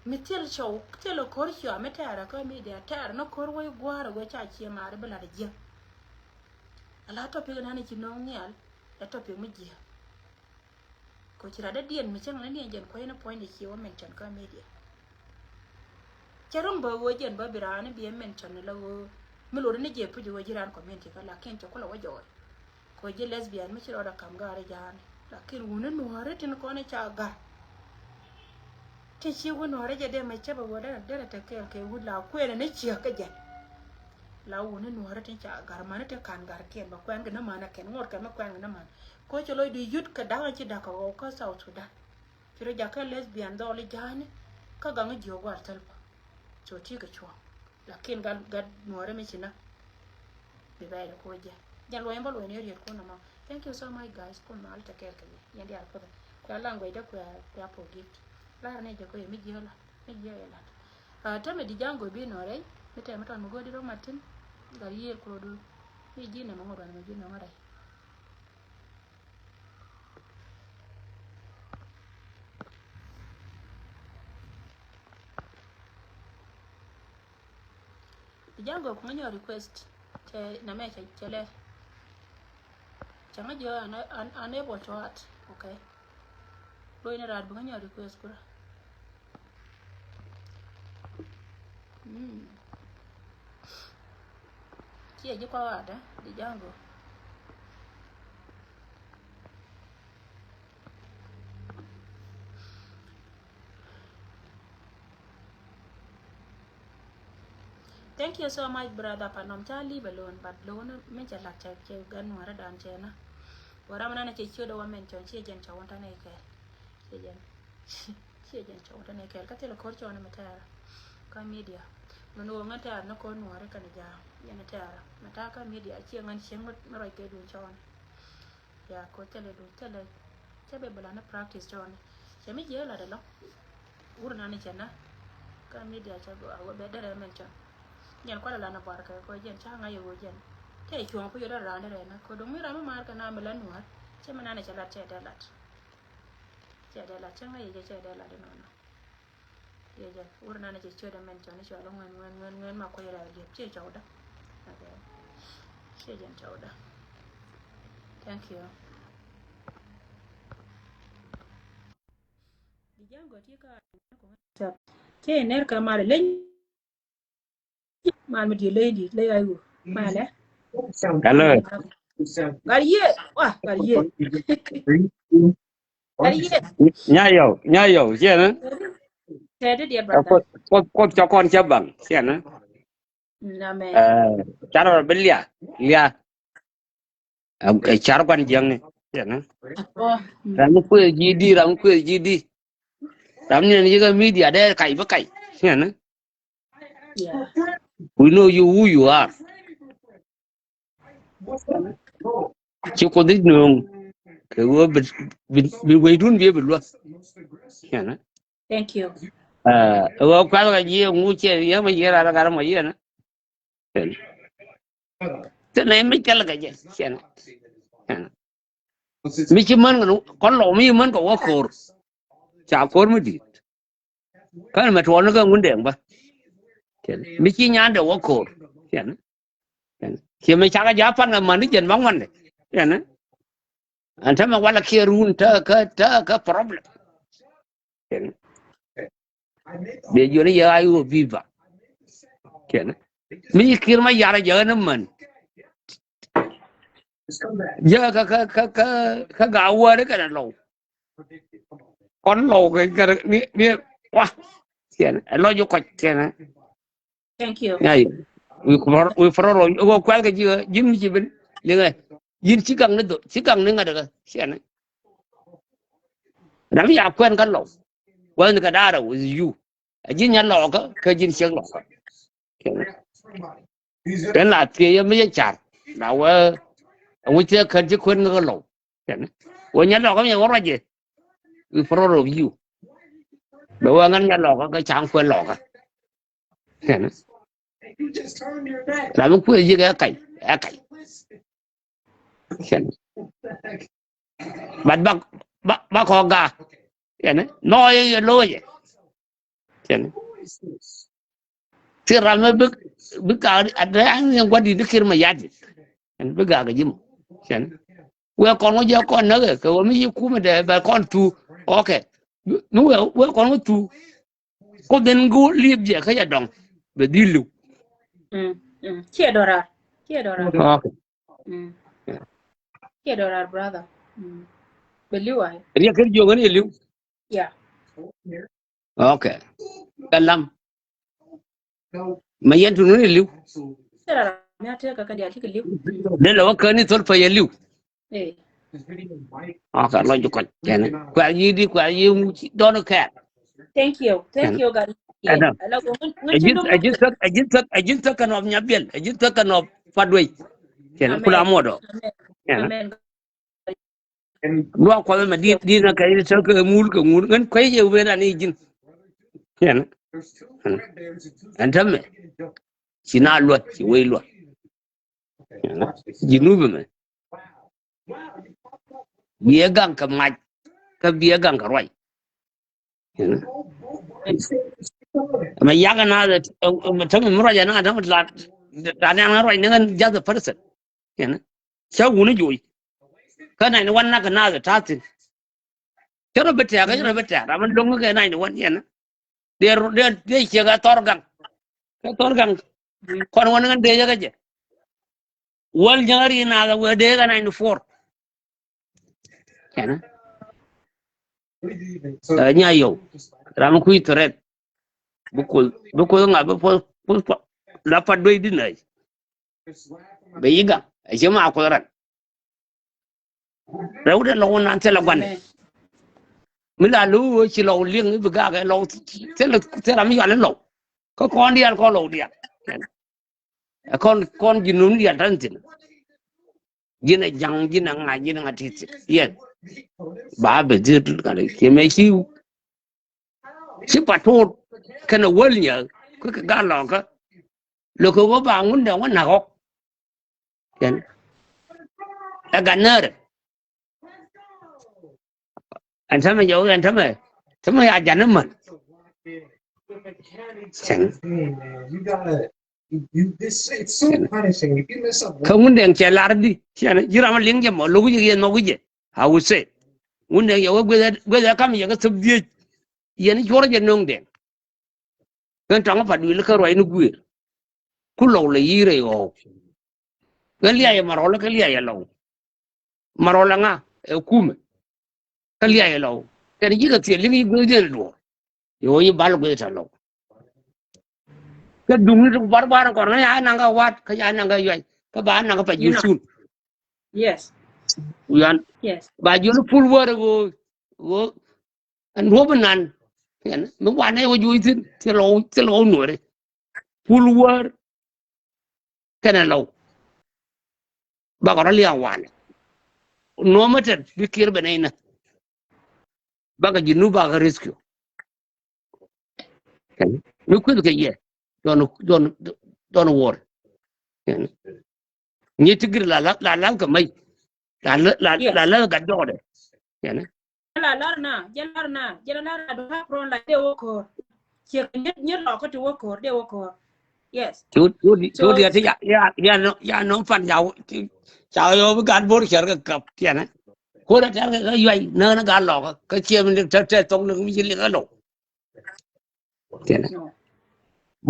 Mi thil cɔw thil ko̱r cua mi tɛɛrɛ kä media tɛɛrɛ ni ko̱r wei gua̱a̱r wä ca cie maari bi lat jiɛ. Ala topic nani ci no̱o̱ŋ nhial ɛ topic mi jiɛ. Ko ci rat dädiɛn mi cäŋ ni niɛn jɛn kuɔ̱c ni puɔ̱ny ni cie wä mention kä media. Cɛ ro̱ŋ bä ɣöö jɛn bä bi raan ni bi ɛ mention ni la ɣöö mi lot ni jɛ puc ɣöö ji̱ raan community kä lakin cɛ kulɛ wä jɔɔc. Ko ji̱ lesbian mi ci rɔɔdɛ kam gaari ja̱a̱ni lakin wuni nuɔ̱ɔ̱ri tin kɔn i̱ ca gar. Ti ci wä nuɔ̱ɔ̱ri jɛ dee mɛ cä bä ɣöö derɛ derɛ te kɛɛl kɛ wut la kuënɛ ni ciek kä jɛn. La wuni nuɔ̱ɔ̱ri tin ca gar mani ti kan gar kiɛn bä kuɛn kɛ ni man ɛ kɛn ŋot kɛn mi kuɛn kɛ ni man. Ko cɛ loc di yut kɛ da̱ŋ ci da̱k kɛ ɣɔw kä South Sudan. Ci rɔ jakä lesbian dhɔli ja̱a̱ni kä gaŋ jiök gua̱r thäl pa. So ti kɛ cuɔ̱ŋ. Lakin gat gat nuɔ̱ɔ̱ri mi ci na. Bi bɛɛr ko jɛ jɛn luɔ̱ny bä luɔ̱ny ni riet kun nɔmɔ. Thank you so much guys kun mal te kɛɛl kɛ yɛ yɛn diaal puɔth. Kuɛ language dä kuɛ kuɛ forgive. Lar ni jɛ ko yɛ mi jiök la mi jiök yɛ lat. Tɛmɛ di ja̱ŋ go̱ bi nɔ rɛy mi tɛmɛ tɔn mi go̱ di rɔ matin. Gat yiëër kurodu mi ji̱ nɛ mi ŋuɔ̱t wan mi ji̱ nɔ ŋuɔ̱t rɛy. Di ja̱ŋ go̱ kuŋä nyɔ request cɛ namɛ cɛ cɛ lɛ. Cɛ ŋä jiɔ an an an able to add. Okay. Lo̱c ni raat bi ŋä nyɔ request kura. Mm. Ciɛ ji̱ kɔk adä di ja̱ŋ go̱. Thank you so much brother Panom. Ca leave alone but lo̱n mi cɛ lak cɛ cɛ gan nuɔrɛ dan cɛ na. Wara mi nana cɛ ciöt wä mention ciɛ jɛn cɛ wä tani kɛɛl. Ciɛ jɛn ciɛ jɛn cɛ wä tani kɛɛl kä thilɛ ko̱r cɔni mi tɛɛrɛ. Kä media. Mun wä ŋä tɛɛrɛ ni ko̱r nuɔrɛ kɛn ja̱a̱. Yɛn tɛɛrɛ mi ta̱a̱ kä media ciɛ ŋän cieŋ mi rɔy kɛ dun cɔni. Ya ko thilɛ du thilɛ. Cɛ bɛ bɛ la ni practice cɔni. Cɛ mi jiɛ la de lɔ. Wur na ni cɛ na. Ka media cɛ bɛ a wä bɛ derɛ mɛn cɔn. Jɛn kualɛ la ni buar kɛ ko jɛn ca ŋa̱c yɛ wä jɛn. Tɛ cuɔ̱ŋ ku yɛ dɔ raan derɛ na ko duŋ mi ram mi maar kɛ na mi la nuɔr. Cɛ mi na ni cɛ lat cɛ dee lat. Cɛ dee lat cɛ ŋa̱c yɛ cɛ dee lat inɔnɔ. Yɛ jɛ wur nani cɛ ciöt ɛmɛn cɔni cɔal iŋuɛn ŋuɛn ŋuɛn ŋuɛn ma kuɔc rɛy liep ciɛ cɔwdä. Okay. Ciɛ jɛn cɔwdä. Thank you. Di ja̱ŋ gɔ̱ ti ka ciɛ ner ka mal leny. Mal mi di leny di leny ayu mal ɛ. Hello. Gat yie wa gat yie. Nya yɔw, nya yɔw, ciɛ ni. Tɛt diɛ brother. Kuoth, kuoth, kuoth cɛ kɔn cɛ baŋ, ciɛ ni. Amen. Car rɔ bi lia, lia. Car kɔn jiɛŋ ni, ciɛ ni. Ram kueth ji̱ di, ram kueth ji̱ di. Ram ni ni yika media dee kac bi kac, ciɛ ni. Yeah. We know you who you are. Ci Kuoth i̱ nööŋ kɛ ɣöö bi, bi, bi weydun bi bi luäk. Thank you. Ɛ ɣöö kuath kɛ jiɛ ŋu ciɛ yɛ mɛ yiɛ rat gat mɔ yiɛn. Kɛn. Thin nɛ mi kɛl kɛ jɛ. Kɛn. Kɛn. Mi ci män kɛ kɔn lɔw mi ci män kɛ wä ko̱r. Ca ko̱r mi di̱i̱t. Kän mɛ tuɔɔni kɛ Ŋundɛŋ bä. Kɛn. Mi ci nyandɛ wä ko̱r. Kɛn. Kɛn. Ci mɛ cakɛ ja̱ pan kɛ män ni jɛn bä ŋuandɛ. Kɛn. Ɛn tämɛ walɛ kiɛ run tä kä tä kä problem. Kɛn. Bia jiɔni yɛ ayo biba. Kɛn. Mi Kiir Mayar jɛ ni män. Jɛ kä kä kä kä kä ga wä ri kɛn lɔw. Kɔn lɔw kɛ kɛ ni ni wa. Kɛn. Ɛ lɔc kɔc kɛn. Thank you. Nya yi. Wi kɔrɔ wi kɔrɔ rɔ wi kual kɛ ji̱ ji̱ mi ci ben. Liŋɛ. Ji̱n ci gaŋ ni dho ci gaŋ ni ŋa̱t kɛ. Kɛn. Ram ya kuɛn kä lɔw. Wä ni kɛ da̱rɛ with you. A ji̱n nya lɔkä kä ji̱n ciek lɔkä. Kɛn la thiee yɛ mi yɛ car. Na wä a wi̱c thiee kän ci kuɛn kä lɔw. Kɛn. Wä nya lɔkä mi yɛ wä ruacɛ. Wi proud of you. Bɛ wä ŋän nya lɔkä kä ca̱ŋ kuɛn lɔkä. Kɛn. Ram mi kuɛ ji̱ kɛ kac ɛ kac. Kɛn. But bak bak bak kɔ ga. Kɛn. Nɔ yɛ yɛ lo̱ yɛ. Kɛn. Ti ram mi bi bi ga a dɛ an yɛ gua̱t di di Kiir Mayar di. Kɛn bi ga ga ji̱ mɔ. Kɛn. Wee kɔn wä jɛ kɔn näk kɛ wä mi yi kumɛ dɛ bɛ kɔn tu. Okay. Mi wee wee kɔn wä tu. Ko den go liep jɛ kä jɛ dɔŋ bɛ dhil liw. Mm, mm. Ciɛ dɔrar. Ciɛ dɔrar. Okay. Mm. Yeah. Ciɛ dɔrar, brother. Mm. Bɛ liw ay. Riɛk kɛ jiök ni liw. Yeah. Okay. Kɛ lam. Ma yɛn tunu ni liw. Ciɛ dɔrar. Mi a tëë kɛ kɛ diaal ci kɛ liw. Den lɛ wä kä ni thol pa yɛ liw. Eh. Okay, lɔc kɔc kɛn. Kuɛl yi di kuɛl yi mu ci dɔn kɛɛl. Thank you. Thank you, God. Ɛnɔ. Ɛ ji̱n thäk ɛ ji̱n thäk ɛ ji̱n thäk kɛn ɔp nyabiɛl ɛ ji̱n thäk kɛn ɔp paduey. Kɛn kula muɔdɔ. Amen. Luak kuɔth ɛmɛ di̱t di̱t na kɛ ji̱n thäk kɛ mul kɛ ŋun ŋän kuec jɛ wen ani ji̱n. Kɛn. Ɛn tämɛ. Ci na luɔt ci wec luɔt. Ji̱ nup ɛmɛ. Biɛ gaŋ kɛ mac kä biɛ gaŋ kɛ ruac. Mɛ yak na mɛ tämi mi ruac na tämi la la nɛn ruac ni ŋän just a person. Cä wuni joc. Kä nɛn wan nak na the tatin. Cä rɔ bi tɛk cä rɔ bi tɛk ram mi loŋ kɛ nine one yɛn. Dee dee dee ciek a thɔr gaŋ. Kɛ thɔr gaŋ. Kɔn wan ŋän dee jɛ kä jɛ. Wäl nyäri na wee dee kɛ nine four. Kɛn. Ɛ nya yow. Ram kui̱ threat. Bi kuoth bi kuoth ŋa bi puɔth puɔth puɔth la pat duec di nɛy. Bɛ yi gaŋ ɛ ci ma kuoth ran. Rɛw de lɔw nan thilɛ gua̱n. Mi la lo̱w ɣöö ci lɔw liŋ i̱ bi gak ɛ lɔw thilɛ thilɛ ram mi yual i̱ lɔw. Kä kɔn diaal kɔn lɔw diaal. Ɛ kɔn kɔn ji̱ nun diaal tän thi̱n. Ji̱n ɛ ja̱ŋ ji̱n ɛ ŋa̱c ji̱n ɛ ŋa̱c ti̱thi̱. Yɛn ba bɛ dhiet kat i̱ kiɛ mɛ ci ci patot kɛnɛ wäl nyɛ kä kɛ gat lɔkä. Lo̱kɛ wä ba ŋun dɛ wä nak ɣɔk. Kɛn ɛ gat närɛ. Ɛn tämɛ jɛ wä ɛn tämɛ tämɛ ya jan imän. Kɛn kä ŋun dɛŋ cɛ lar di ciɛn ji̱ ram a liŋ jɛ mɔ lo̱k ji̱ yɛn mɔ wi̱cɛ. A wi̱cɛ ŋun dɛŋ jɛ wä gueth ɛ kam yɛ kä thop dhiec. Yɛn cuɔrä jɛ no̱o̱ŋ dɛŋ. Ɣän tɔŋ pa duël kä ruac ni guëër. Ku lɔw lɛ yi̱i̱r rɛy ɣɔw. Ɣän liayɛ marɔl kä liayɛ lɔw. Marɔl ɛ ŋa ɛ kumɛ. Kä liayɛ lɔw kɛn ji̱ kɛ thiɛl li̱ŋ yi guëëth diɛn duɔ̱ɔ̱r. Yɛ ɣöö yi bal guëëth tɛ lɔw. Kä duŋni ti bar bar kɔn ŋäc a naŋ kä wat kä ca naŋ kä yuac kä ba naŋ kä pa ji̱ thun. Yes. Wian. Yes. Ba ji̱ ni pul wär ɣöö ɣöö ɛn duɔ̱ɔ̱p inan. Ɛn mi wanɛ wä juuc thi̱n thil ɣɔw thil ɣɔw nuɔri. Pul wär kɛnɛ lɔw. Bakɔ rɔ liaŋ wanɛ nuɔmä tɛt bi kiɛr bɛ nɛy nä. Bakɔ ji̱ nu bakɔ rescue. Mi kueth kɛ yɛ. Don't don't don't worry. Nyi ti gir la la la la kɛ mɛy. La la la la la gat jɔkdɛ. Yɛnɛ. La lar na, jɛ lar na, jɛ lar na du ha pron la de wä ko̱r. Ciek nyɛ nyɛ lɔk kä ti wä ko̱r, de wä ko̱r. Yes. Cu cu di cu di ti ya ya ya nɔ ya nɔ pan ya wä ti ca yɔ bi gat bor cɛr kɛ kap yɛnɛ. Ko̱r a tɛr kɛ kɛ yuay nä na gat lɔk kä ciek mi tɛ tɛ thok ni mi ci liŋ ɛ lɔk. Tiɛnɛ.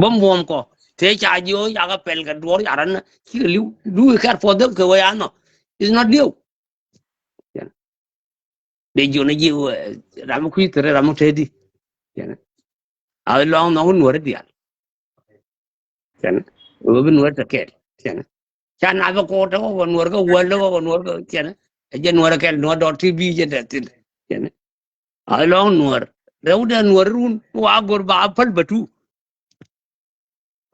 Bä muɔm kɔ te ca jiö yakɛ pɛl kɛ duɔr yaran na cikɛ liw. Do you care for them kɛ wee anɔ? It's not you. Tiɛnɛ. De jiö ni jiö ram kui̱ thɛrɛ ram te di. Tiɛnɛ. A lɔŋ nɔ nuɔri dial. Tiɛnɛ. Wee bi nuɔri te kɛɛl. Tiɛnɛ. Ca na bä ko̱r te wä nuɔr kä wäl wä nuɔr kä tiɛnɛ. Ɛ jɛ nuɔr kɛl nuɔr dɔr ti bi jɛ dɛ thil. Tiɛnɛ. A lɔŋ nuɔr rɛw dɛ nuɔr run wa gor ba päl bä tu.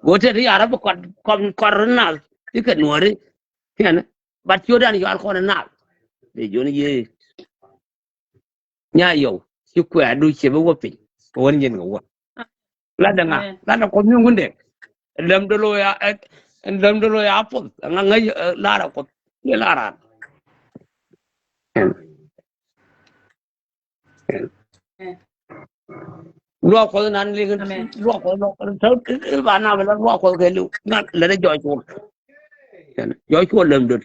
Go te ri arab kɔt kɔt kɔt nath. Ikɛ nuɔri. Tiɛnɛ. Bat ciö dan yual kɔn nath. Dee jon ye. Nya yɔw ci kuɛɛdu ci bi wä piny kɛ wän nyin kɛ wä. Ladɛ ŋa ladɛ kuɔth mi ŋundɛ. Lämdɛ lo ya lämdɛ lo ya puɔth ŋa ŋäc. Lara kuɔth ci lara. Luak kuɔth nan liŋ luak kuɔth lɔ tɔ̱ ba nam la luak kuɔth kɛ liw ŋa lɛ dɛ jɔc kuɔth. Jɔc kuɔth lämdɛ.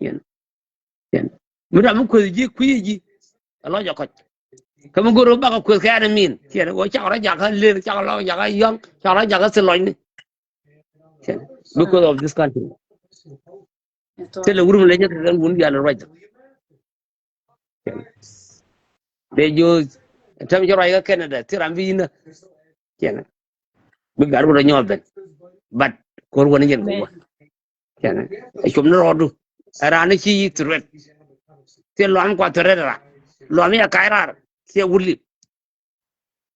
Yɛn. Yɛn. Mi ram mi kueth ji̱ kui̱ ji̱. A lɔc a kɔc. Kä mi go̱r bakɛ kueth kɛ ani min. Tiɛn wä cak rɔ jakä lir cak rɔ jakä yɔŋ cak rɔ jakä thil lɔcni. Tiɛn. Because of this country. Thil wur mi lɛ jɛ kɛ kɛn wun dial rɔ jɛ. Tiɛn. Dee jiö tɛm cɛ ruac kä Canada thil ram bi yinä. Tiɛn. Bi gat wut a nyɔɔth ben. But ko̱r wän jɛn kɛ wä. Cɛn ɛ com ni rɔɔdu. Ɛ raan ni ci yi threat. Thil luam kua threat ra luam yɛ kac raar. Thil wuli.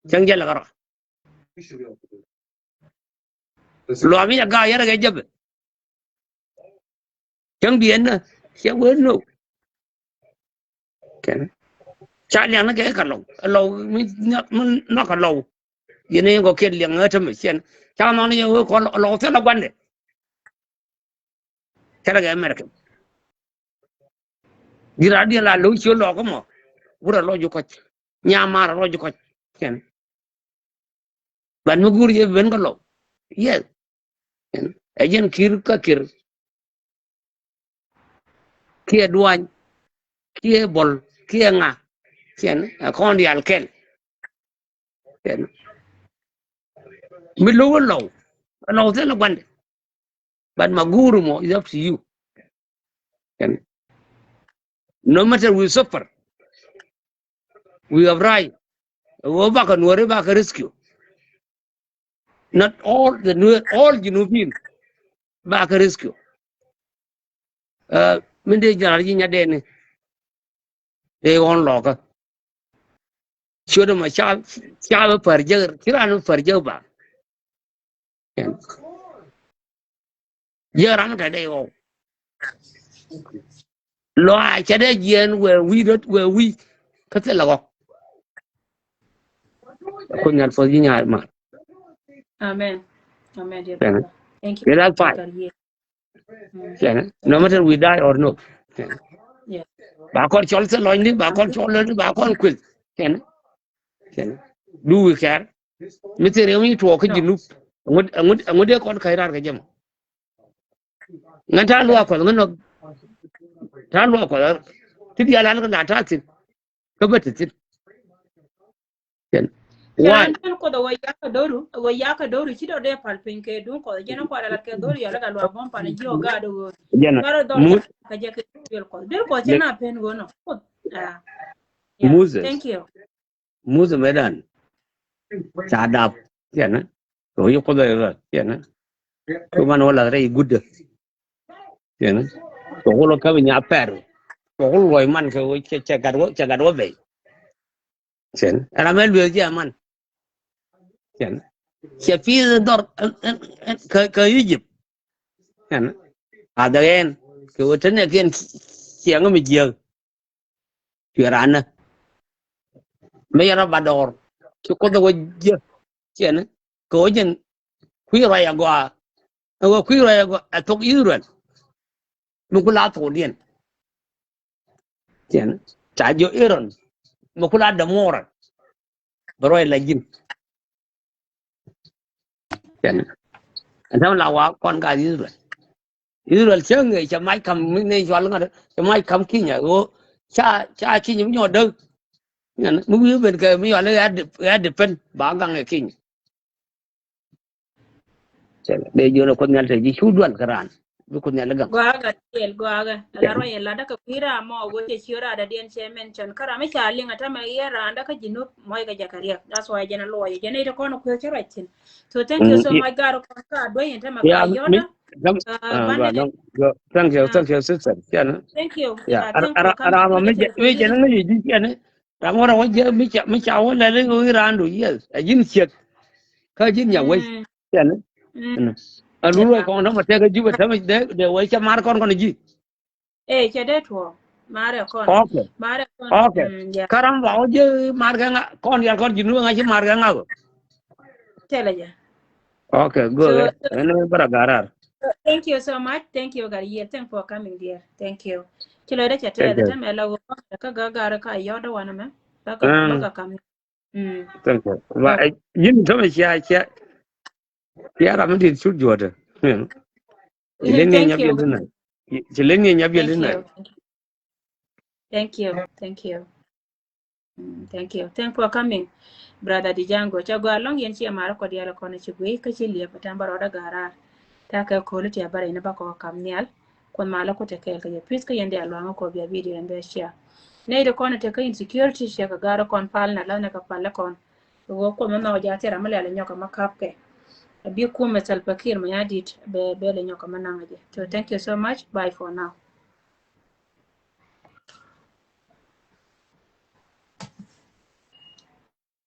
Cäŋ jɛ lɛ kɛ rɔ. Luam yɛ gaak yɛrɛ kɛ jɛpɛ. Cäŋ biɛn nä cɛ wee no. Kɛn ca liaŋ ni kɛ kɛ lɔw lɔw mi nɔk kɛ lɔw. Yɛn ni kɔ kiɛn liaŋ ɛ tämɛ ciɛn ca nɔn yɛ wee kɔ lɔw thil a guandɛ. Kɛrɛ kɛ American. Dira diɛ la lo̱w ciö lɔk mɔ wurɛ lɔc kɔc. Nyamar lɔc kɔc. Kɛn ban mi gur yɛ ben kä lɔw. Yes. Ɛ jɛn kir kä kir. Kiɛ duany kiɛ bol kiɛ ŋa. Kɛn ɛ kɔn dial kɛl. Kɛn mi lo̱w lɔw lɔw thil guandɛ. But ma guur mɔ is up to you. Kɛn no matter we suffer, we have right. Wä bakɛ nuɔri bakɛ rescue. Not all the Nuer, all Junubin bakɛ rescue. Min dee jarar ji̱ nyadɛni dee ɣɔn lɔkä. Ciöt ɛmɔ ca ca bä pär jek ci ran bä pär jek ba. Jek ran kä dee ɣɔw. Lɔ a cɛ dee jiɛn wee wi̱i̱ dot wee wi̱i̱ kä thilɛ ɣɔk. Kun nyal puɔth ji̱ nyaar ma. Amen. Amen. Thank you. That's fine. Kɛn no matter we die or no. Ba kɔn cɔl thil lɔcni ba kɔn cɔl lɔcni ba kɔn kueth. Kɛn kɛn do we care? Mi thil riɛm i̱ tuɔɔk kä Junub. Aŋut aŋut aŋut dee kɔn ka̱c raar kɛ jɛ mɔ. Ŋän ta̱a̱ luaak kuɔth ŋän nɔ ta̱a̱ luaak kuɔth. Ti diaal an kɛ la ta̱a̱ thi̱n. Kä bä ti thi̱n. Why? Jɛn an jɛn kuɔth a wä yakä do̱ru a wä yakä do̱ru ci dɔ̱ dee pal piny kɛ duŋ kuɔth jɛn kuɔth a lat kɛ do̱ru yɔl kɛ luaak bɔm pan ji̱ ɔ gaat ɣöö. Jɛn mus kɛ jɛ kɛ duŋ yɔl kuɔth dee kuɔth cɛ na pen ɣöö nɔ kuɔth. Moses. Thank you. Muthɛ mëëdan ca dap. Tiɛnä kɛ ɣöö ci kuoth ɛ rɔ tiɛnä. Kɛ man wä lath rɛy guddä. Tiɛnä kɛ ɣöö lɔ käp nya pɛr. Kɛ ɣöö luɔc man kɛ ɣöö cɛ gat wä cɛ gat wä bɛy. Tiɛnä ɛn ram ɛ lueth jiɛ man. Tiɛnä cɛ pi̱i̱th dhɔr kɛ Egypt. Tiɛnä a dhɛ ɛn kɛ ɣöö te nɛɛkiɛn ciɛŋä mi jiääk. Cuɛ raan nä mi yɛn rɔ ba dɔɔr ci kuoth ɛ wä jiäk. Tiɛnä kɛ ɣöö jɛn kui̱ ruac agɔaa. Ɛ wä kui̱ ruac ɛ thok Israel. Mi ku la thok diɛn. Tiɛn ca jiɔ Aaron. Mi ku la dämuɔrɛ. Bɛ ruac la ji̱n. Tiɛn. Ɛn täämɛ la wa kɔn ka Israel. Israel cä ŋi̱i̱c cɛ mac ka̱m mi ne cual ŋa̱t cɛ mac ka̱m Kenya ɣöö ca ca Kenya mi nyɔɔt däk. Mi wi̱i̱ ben kɛ mi cual ɣä depend ba gaŋ ɛ Kenya. Cɛ dee jiɔn ɛ Kuoth Nhial te ji̱ cu dual kä raan bi Kuoth Nhial i̱ gaŋ. Gɔaa kä tiɛl gɔaa kä ala ruac in latdä kɛ kui̱ ram mɔ ɣöö cɛ ciö raadä diɛn cɛ mention kä ram mi ca liŋ ɛ tämɛ yɛ raandä kä Jinub mɔc kɛ jɛ kɛ riɛk. That's why jɛn a luɔc jɛn ɛ i̱ ti kɔn ɛ kui̱ cä ruac thi̱n. So thank you so much. Gar kɔn ka duec in tämɛ ka yɔtdä. Thank you, thank you, sister. Tiɛn. Thank you. Yeah, thank you. Ram mi jɛ mi jɛ ni ŋäc ji̱ tiɛn. Ram wä ram wä jɛ mi ca mi ca wä lɛl i̱ ɣöö i̱ raandu, yes. Ɛ ji̱n ciek. Kä ji̱n nya wec. Tiɛn. A lul wec kɔn tɔmɔ tɛk kä ji̱ bɛ tɛmɛ dee wec cɛ mar kɔn kɔn ji̱. Ee cɛ dee tuɔɔk. Mar ɛ kɔn. Okay. Mar ɛ kɔn. Okay. Kä ram ba wä ji̱ mar kɛ ŋa kɔn yal kɔn ji̱ nu ŋa ci mar kɛ ŋa kɔ. Tɛlɛ jɛ. Okay, good. Ɛn bara garar. Thank you so much. Thank you, Gariel. Thank for coming, dear. Thank you. Ci lɔ dee cɛ tɛth tɛmɛ la wä kä gagar ka yɔt dee wanɛ mɛ. Baka baka kam. Thank you. Ba ɛ yin tɔmɛ cia cia. Cia ram dit cut juɔtɛ. Ci len ni nyap yel dinɛ. Ci len ni nyap yel dinɛ. Thank you. Thank you. Thank you. Thank for coming, brother Dijango. Ca gɔaa lɔŋ yɛn ciɛ marä kɔ diaal kɔn ci guiy kä ci liɛp tɛm bä rɔɔdä ga̱raar. Ta̱kɛ ko̱li tiɛ bä rɛy ni bä kɔ kam nhial. Kuoth malä ku te kɛɛl kä yɛ pi̱th kä yɛn diaal luaŋä kɔ bia video ɛn bɛ cia. Nɛy ti kɔn te kä insecurity ciɛ kɛ ga̱rä kɔn pal na la̱th ni kɛ pal kɔn. Ɣöö kuoth mi nhɔk ja̱ thil ram mi lɛl nyɔk kɛ ma kap kɛ. A bi kumɛ Salva Kiir Mayardit bɛ bɛ lɛ nyɔk kɛ ma naŋ jɛ. So thank you so much. Bye for now.